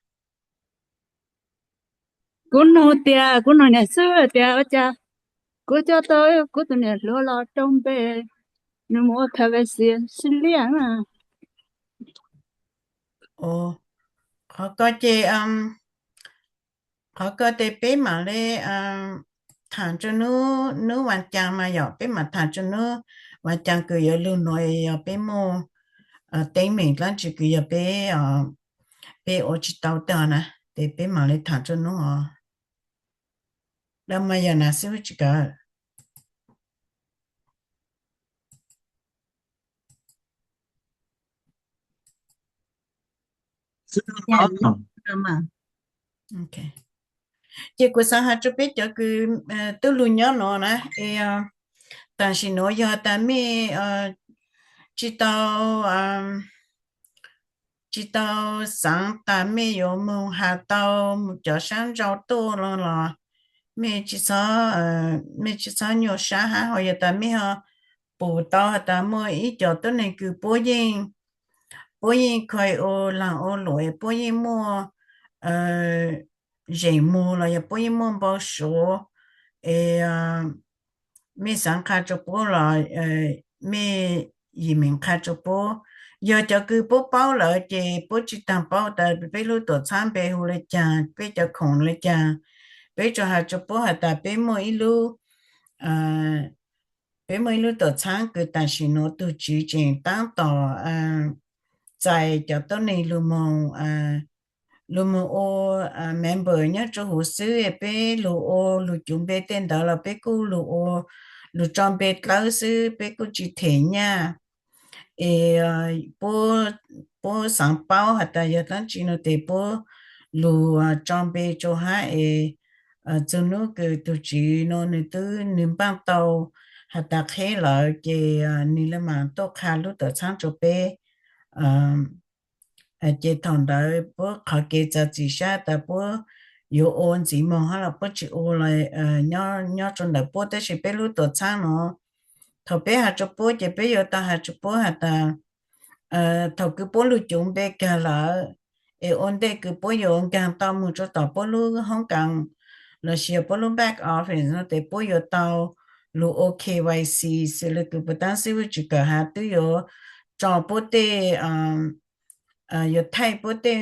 Kuv nug tias, kuv nug niam xwb tias ua cas kuv coj tau kuv tus niam hluas los rau npe, nws mus ua privacy sib liaj na. Qhov ko ces Qhov ko ces peb mam li tham rua hnub vas cas mas yog peb mam tham rua hnub vas cas kws yuav lug nuav yog peb muaj teeb meem dlaab tsi kws yog peb, peb ua tsis tau tag na, ces peb mam li tham rua hnub os. Dlhau mas yog na xib hwb tsis kawm. Ces kuv xaav has rua peb cov kws tub lug nyob nuav na, es tam sim nuav yog tas mej tsis tau tsis tau xaav tas mej yuav moog has tau cov sab nrau tuaj los los mej tsis txhob nyuaj sab hab, ho yog tas mej ho pum tau has tas muaj ib co tuab neeg kws puab yeej, puab yeej koi ua laag ua luam, puab yeej muaj zeem mug los yog puab yeej muaj npau suav, es mej xaav qha rua puab los mej yim meem qha rua puab. Yog cov kws puab paub lawm ces puab tsis taag paub tas peb lub tuam txhaab npe hu le caag, peb cov khoom le caag. Peb tsuas has rua puab has tas peb muaj ib lub, peb muaj ib lub tuam txhaab kws tam sim nuav tug tswv tseem taab tom txais cov tuab neeg lug moog, lug moog ua member nyob rua huv xwb. Peb lug ua lug cuv npe tej ntawd los peb kuj lug ua lug tso npe dlawb xwb, peb kuj tsis them nyaj. Es puab xaav paub has tas yog dlaab tsi no ces puab lug tso npe rua hab es txug nub kws tug tswv no nwg twb nwg npaaj tau has tas qheb lawm ces nwg le maam tuaj qha lub tuam txhaab rua peb. Ces thaum ntawd puab qhov kev txav txim sab tas puab yuav ua ntxiv moog hab los puab tsis ua los nyob rua ntawm puab, tab sis peb lub tuam txhaab no thaum peb has rua puab ces peb yuav tau has rua puab has tas thaum kws puab lug cuv npe kag lawm es ua ntej kws puab yuav nkaag tau moog rua tom puab lub hoob kas los sis yog puab lub back office no ces puab yuav tau lug ua K Y C, xws le kws puag ta xib hwb tsis kawm has twb yuav tso puab tej, yuav thaij puab tej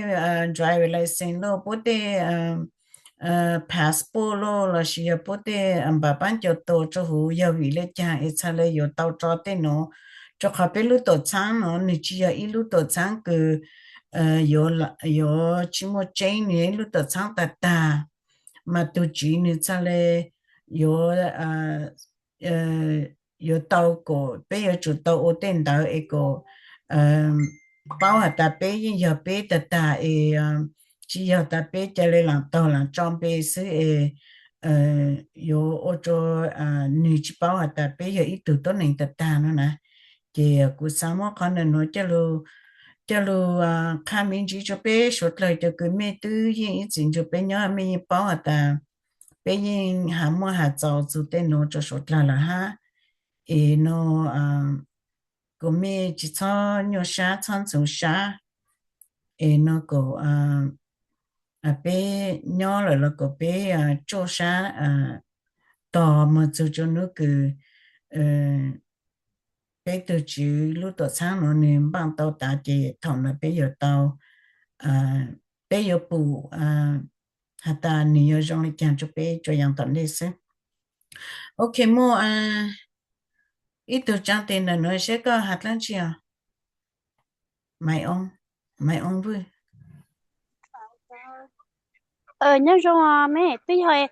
driver license los puab tej passport los los sis yog puab tej npaam paab cau tua rua huv yog vim le caag es txhaj le yuav tau tso tej nuav. Rua qhov peb lub tuam txhaab no nwg tsis yog ib lub tuam txhaab kws yuav tsis muaj tseeb, nwg ib lub tuam txhaab tag tag, mas tug tswv nwg txhaj le yuav, yuav tau kom peb yuav tsum tau ua tej ntawd es kom paub has tas peb yeej yog peb tag tag es tsis yog tas peb ca le laam taug laam tso npe xwb es yuav ua rua nwg tsis paub has tas peb yog ib tug tuab neeg tag tag no na. Ces kuv xaav muab qhov nuav coj lug qha me ntsis rua peb suav dlawg cov kws mej twb yeej ib txwm nrug peb nyob, mej yeej paub has tas peb yeej has muaj has txaus txug tej nuav rua suav dlawg lawm hab. Es no kom mej tsis txhob nyuaj sab txhob ntxhov sab, es no kom peb nyob lawm los kom peb tsuaj sab tog moog txug rua nub kws peb tug tswv lub tuam txhaab nuav nwg npaaj tau tas ces thaum nuav peb yuav tau, peb yuav pum has tas nwg yuav zoo le caag rua peb tsuas yaam tom ntej xwb. Ok, muaj ib tug tsaa tes ntawm nuav seb koj has dlaab tsi os? Maiv Oob Vwj. Nyob zoo mej, twb yog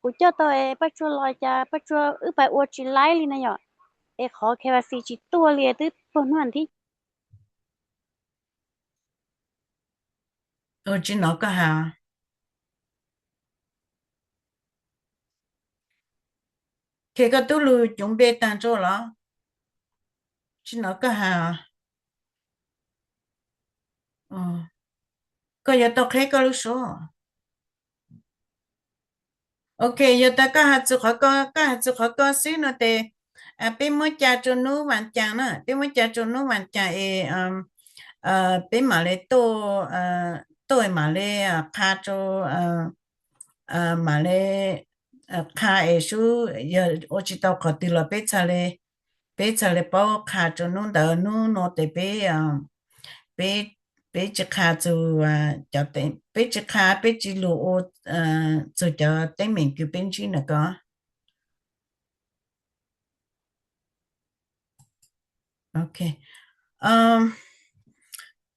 kuv coj tau Paj Tsua los cas Paj Tsua wb pais ua tsis laib li na yom, es qhov K Y C tsis tuaj li twb puag hnub thib. Tsis hnov koj has. Khe koj tub lug cuv npe taag rua los? Tsis hnov koj has. Koj yuav tau qheb koj lub suab. Ok, yog tas koj has txug qhov ko, koj has txug qhov ko xwb no tes peb muab ca rua nub vas caag na, peb muab ca rua nub vas caag es peb mam le tuaj, tuaj mam le qha rua, mam le qha es sub yog ua tsis tau qhov twg los peb txhaj le, peb txhaj le paub qha rua nub ntawd. Nub no tes peb, peb peb tsis qha txug, peb tsis qha, peb tsis lug ua txug cov teeb meem kws peb ntsib na ko. Ok,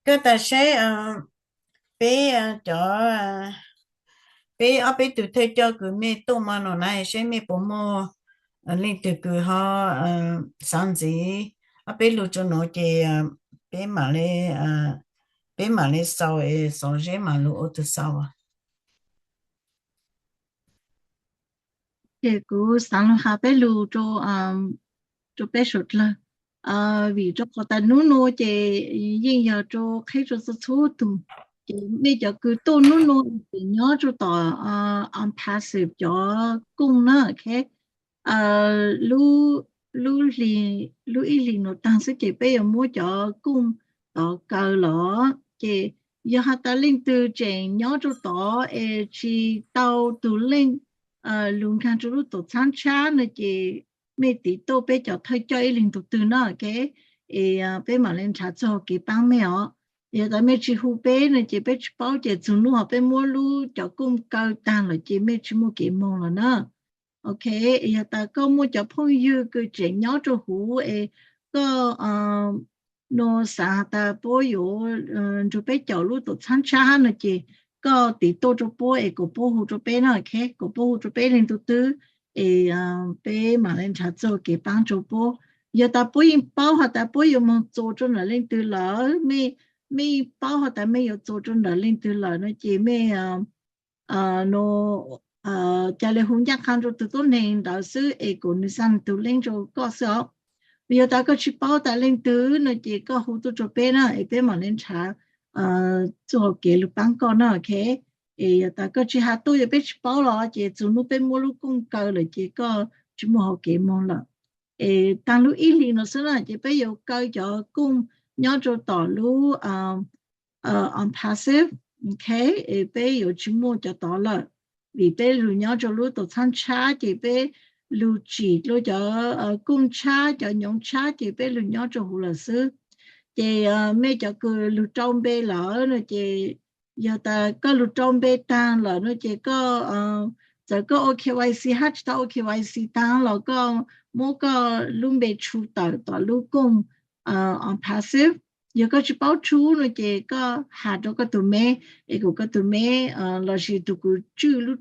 koj tas seb peb cov, peb ob peb tug thawj coj kws mej tuaj mo no na, seb mej puas muaj leej twg kws ho xaav ntxiv ob peb lug rua nuav ces peb mam le, peb mam le xaus es Xauv Zeb mam lug ua tug xaus. Ces kuv xaav lug has peb lug rua peb suav dlawg, vim rua qhov tas nub nua ces yeej yog rua qheb rua txhua txhua tug. Ces mej cov kws tuaj nub nua ces nyob rua tom Unpassive cov kooj na, ok. Lub, lub ib hlis nuav taag xwb ces peb yuav muab cov kooj tod kaw los. Ces yog has tas leej twg tseem nyob rua tod es tsis tau tug link lug nkaag rua lub tuam txhaab tshab no ces mej tiv tuaj peb cov thawj coj ib leeg tug twg no, ok. Es peb mam le nrhav txug kev paab mej os. Yog tas mej tsis hu peb no ces peb tsis paub, ces txug nub hov peb muab lub cov kooj kaw taag lawm ces mej tsis muaj kev moog lawm na. Ok, yog tas koj muaj cov phooj ywg kws tseem nyob rua huv es koj nua xaav has tas puab yuav nrug peb caum lub tuam txhaab tshab hab no ces koj tiv tuaj rua puab es kuas puab hu rua peb no, ok, kuas puab hu rua peb leej tug twg es peb mam le nrhav txug kev paab rua puab. Yog tas puab yeej paub has tas puab yuav moog txuas rua ntawm leej twg lawm, mej, mej yeej paub has tas mej yuav txuas rua ntawm leej twg lawm no ces mej nua ca le hu ncaaj qha rua tug tuab neeg ntawd xwb es kuas nwg xa nwg tug link rua koj xwb os. Yog tas koj tsis paub tas leej twg no ces koj hu tuaj rua peb na es peb mam le nrhav txug hauv kev lug paab koj na, ok. Es yog tas koj tsis has tuaj yog peb tsis paub los ces txug nub peb muab lub kooj kaw lawm ces koj tsis muaj hauv kev moog lawm. Es taag lub ib hlis no xwb na ces peb yuav kaw cov kooj nyob rua tom lub Unpassive, ok, es peb yuav tsis muaj cov tod lawm, vim peb lug nyob rua lub tuam txhaab tshab ces peb lug tsim dlua cov kooj tshab, cov nyoov tshab ces peb lug nyob rua huv lawm xwb. Ces mej cov kws lug rau npe lawm no ces yog tas koj lug rau npe taag lawm no ces koj, txawm koj ua K Y C hab tsis tau ua K Y C taag los koj muab koj lub npe tshu tawm tom lub kooj Unpassive. Yog koj tsis paub tshu no ces koj has rua koj tug meb es kuas koj tug meb lossis tug kws tswj lub,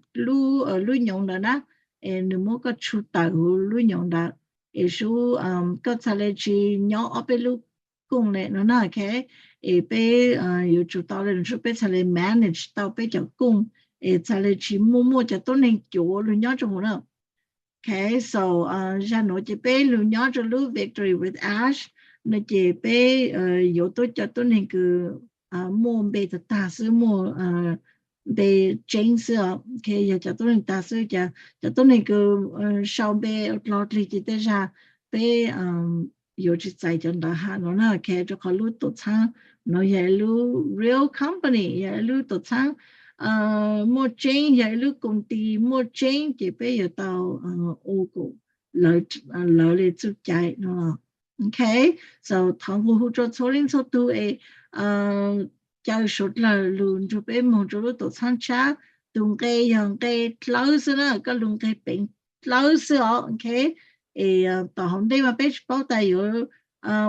lub nyoov ntawd na, es nwg muab koj tshu tawm huv lub nyoov ntawd es sub koj txhaj le tsis nyob ob peb lub kooj le no na, ok. Es peb yuav tsum tau le nuav sub peb txhaj le manage tau peb cov kooj es txhaj le tsis muaj, muaj cov tuab neeg cuav lug nyob rua huv na. Ok, so zag nuav ces peb lug nyob rua lub Victory with Ash no ces peb yuav tuab cov tuab neeg kws muaj npe tag tag xwb, muaj npe tseeb xwb os. Ok, yog cov tuab neeg tag xwb, cov tuab neeg kws sau npe ua dlog dlig ces tej zag peb yuav tsis txais cov ntawd has no na, ok, rua qhov lub tuam txhaab no yog lub real company, yog lub tuam txhaab muaj tseeb, yog ib lub koom ti muaj tseeb ces peb yuav tau ua kom lawv le txuj cai no. Ok, so thov nqua hu rua txhua leej txhua tug es caw suav dlawg lug nrug peb moog rua lub tuam txhaab tshab. Tug nqe yog nqe dlawb xwb na, koj lug nqe peev dlawb xwb os, ok. Es tom hauv ntej mas peb tsis paub tas yuav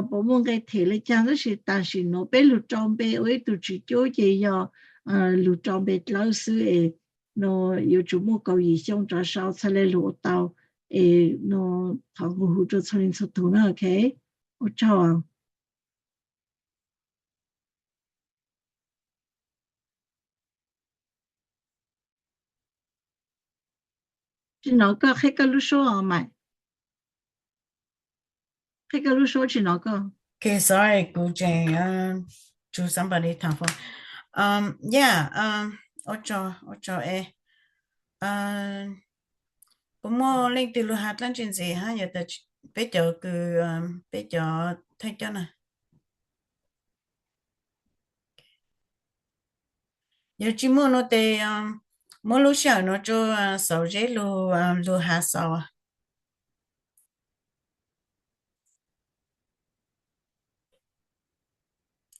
puas muaj nqe them le caag, tab sis tam sim nuav peb lug rau npe ua ib tug tswv cub ces yog lug rau npe dlawb xwb es no yuav tsum muaj kaum yim xyoo rov sau txhaj le lug ua tau. Es no thov nqua hu rua txhua leej txhua tug na, ok. Ua tsaug. Tsis hnov koj, qheb koj lub suab os Maiv. Qheb koj lub suab tsis hnov koj. Ok, sorry, kuv tseem tshuav somebody tham phone. Yeah, ua tsaug, ua tsaug es puas muaj leej twg lug has dlaab tsi ntxiv hab, yog tas peb cov kws, peb cov thawj coj na. Yog tsis muaj no tes muab lub sij hawm no rua Xauv Zeb lug, lug has xaus.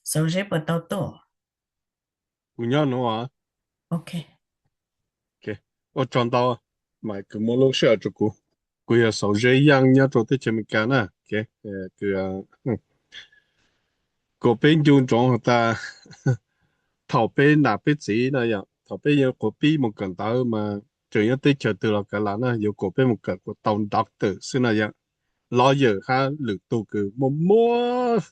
Xauv Zeb puas tau tuaj? Kuv nyob nuav. Ok, ua tsaug ntau, Maiv kws muab lub sij hawm rua kuv. Kuv yog Xauv Zeb Yaaj nyob rua teb chaws Amelikas na. Kuas peb ncu ntsoov has tas thaum peb nam peb txiv na yom, thaum peb yuav quav pib moog kawm ntawv mas tseem nyob teb chaws twg los kav lam na, yuav kuas peb moog kawm kuas tau doctor xwb na yom, lawyer hab lwm tug kws muaj muaj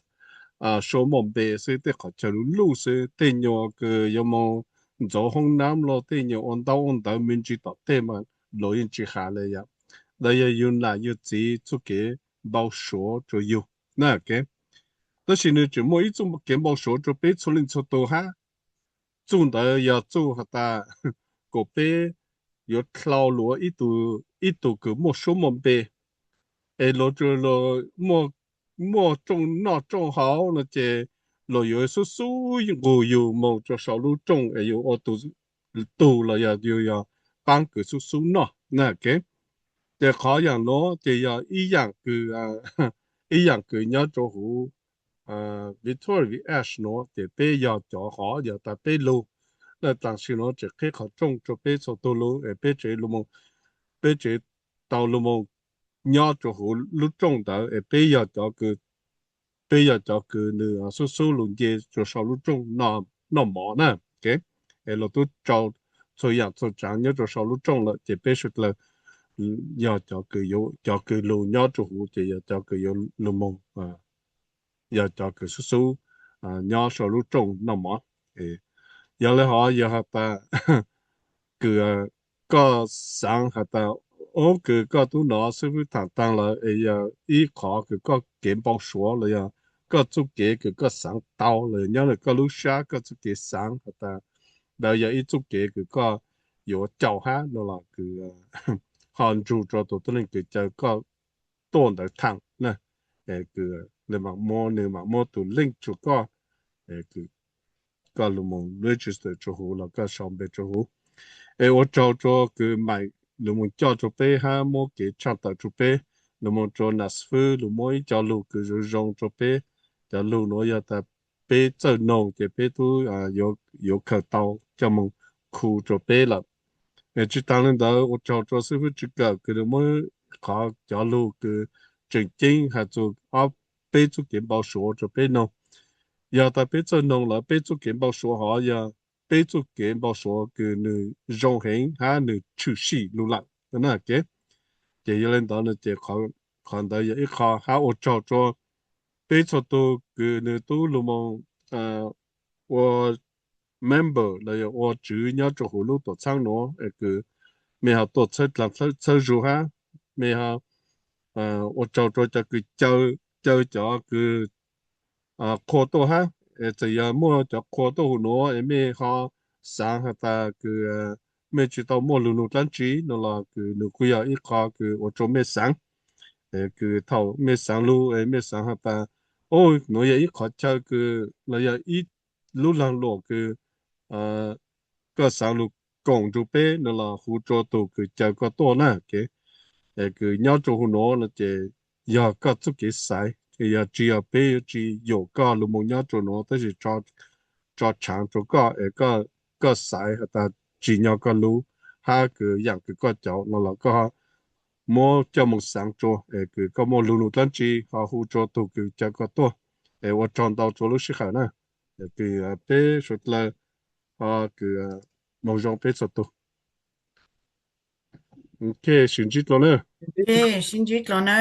suab muaj npe xwb, tej qhov chaw luj luj xwb, tej nyuas kws yuav moog ntxuav hoob nam los tej nyuas ua ntaub ua ntawv me ntsis tom tej mas luas yeej tsi has le yom. Ntawd yog yug nam yug txiv txuj kev npau suav rua yug na. Tab sis nws tseem muaj ib txuj kev npau suav rua peb txhua leej txhua tug hab. Txuj ntawd yog txuj has tas kuas peb yuav dlhau luas ib tug kws muaj suab muaj npe, es luas muaj rooj noj rooj haus no ces luas yuav xub xub nqug yug moog rua sau lub rooj es yug ua tug tug los yog yug yog qaab kws xub xub noj na. Ces qhov yaam nuav ces yog ib yaam kws, ib yaam kws nyob rua huv Victoria Village nuav ces peb yog cov hov yog tas peb lug na. Tam sim nuav tseem qhib qhov rooj rua peb txhua tug lug es peb tsev lug moog, peb tsev tau lug moog nyob rua huv lub rooj ntawd es peb yog cov kws, peb yog cov kws nws xub xub lug nce rua sau lub rooj noj mov na. Es luas tub rau txhua yaam txhua tsaav nyob rua sau lub rooj lawm ces peb suav dlawg yog cov kws, cov kws lug nyob rua huv ces yog cov kws yuav lug moog, yog cov kws xub xub nyob sau lub rooj noj mov. Yog le hov yog has tas kws koj xaav has tas, o, kws koj tub nov xib fwb thaam taag lawm es yog ib qhov kws koj kev npau suav los yog koj txuj kev kws koj xaav tau los yog nyob le koj lub sab koj txuj kev xaav has tas ntawd yog ib txuj kev kws koj yuav caum hab no los kws ho nrug rua tug tuab neeg kws caw koj tuaj ntawd thaam na. Kws le maam muab, nws maam muab tug link rua koj, kws koj lug moog register rua huv los koj sau npe rua huv. Es ua tsaug rua kws Maiv lug moog coj rua peb hab muab kev tshaaj tawm rua peb, lug moog rua nam xib fwb lug muab ib co lug kws zoo zoo rua peb. Cov lug nuav yog tas peb txawj noog ces peb tub yuav khaws tau coj moog khu rua peb lawm. Es tsi taag le ntawd ua tsaug rua xib fwb Tswv Kawm kws nws muab qhov cov lug kws tseem ceeb has txug ob peb txuj kev npau suav rua peb noog. Yog tas peb txawj noog lawm peb txuj kev npau suav hov yog peb txuj kev npau suav kws nws zoo heev hab nws tshwm sim lug lawm na. Ces yog le ntawd no ces qhov ntawd yog ib qho hab ua tsaug rua peb txhua tug kws nws tub lug moog ua member los yog ua tswv nyob rua huv lub tuam txhaab nuav es kws mej ho tuaj txhawb dlaag txhawb zug hab mej ho ua tsaug rua cov kws caw, caw cov kws qhua tuaj hab. Es txawm yog muaj cov qhua tuaj huv nuav es mej ho xaav has tas kws mej tsi tau muaj lug nug dlaab tsi no los kws nws kuj yog ib qho kws ua rua mej xaav. Kws thaum mej xaav lug es mej xaav has tas, o, nuav yog ib qhov chaw kws los yog ib lub laag luam kws koj xaav lug koom nrug peb no los hu rua tug kws caw koj tuaj na. Kws nyob rua huv nuav no ces yog koj txuj kev xaiv, yog tsi yog peb yuav tsi yuam koj lug moog nyob rua nuav tab sis tso tshaav rua koj es koj xaiv has tas tsim nyog koj lug hab kws yaam kws koj caum no los koj muab coj moog xaav rua es kws koj muaj lug nug dlaab tsi ho hu rua tug kws caw koj tuaj. Es ua tsaug ntau rua lub sij hawm na. Kws peb suav dlawg ho kws moog zoo peb txhua tug. Ok, sib ntsib dlua na. Sib ntsib dlua na.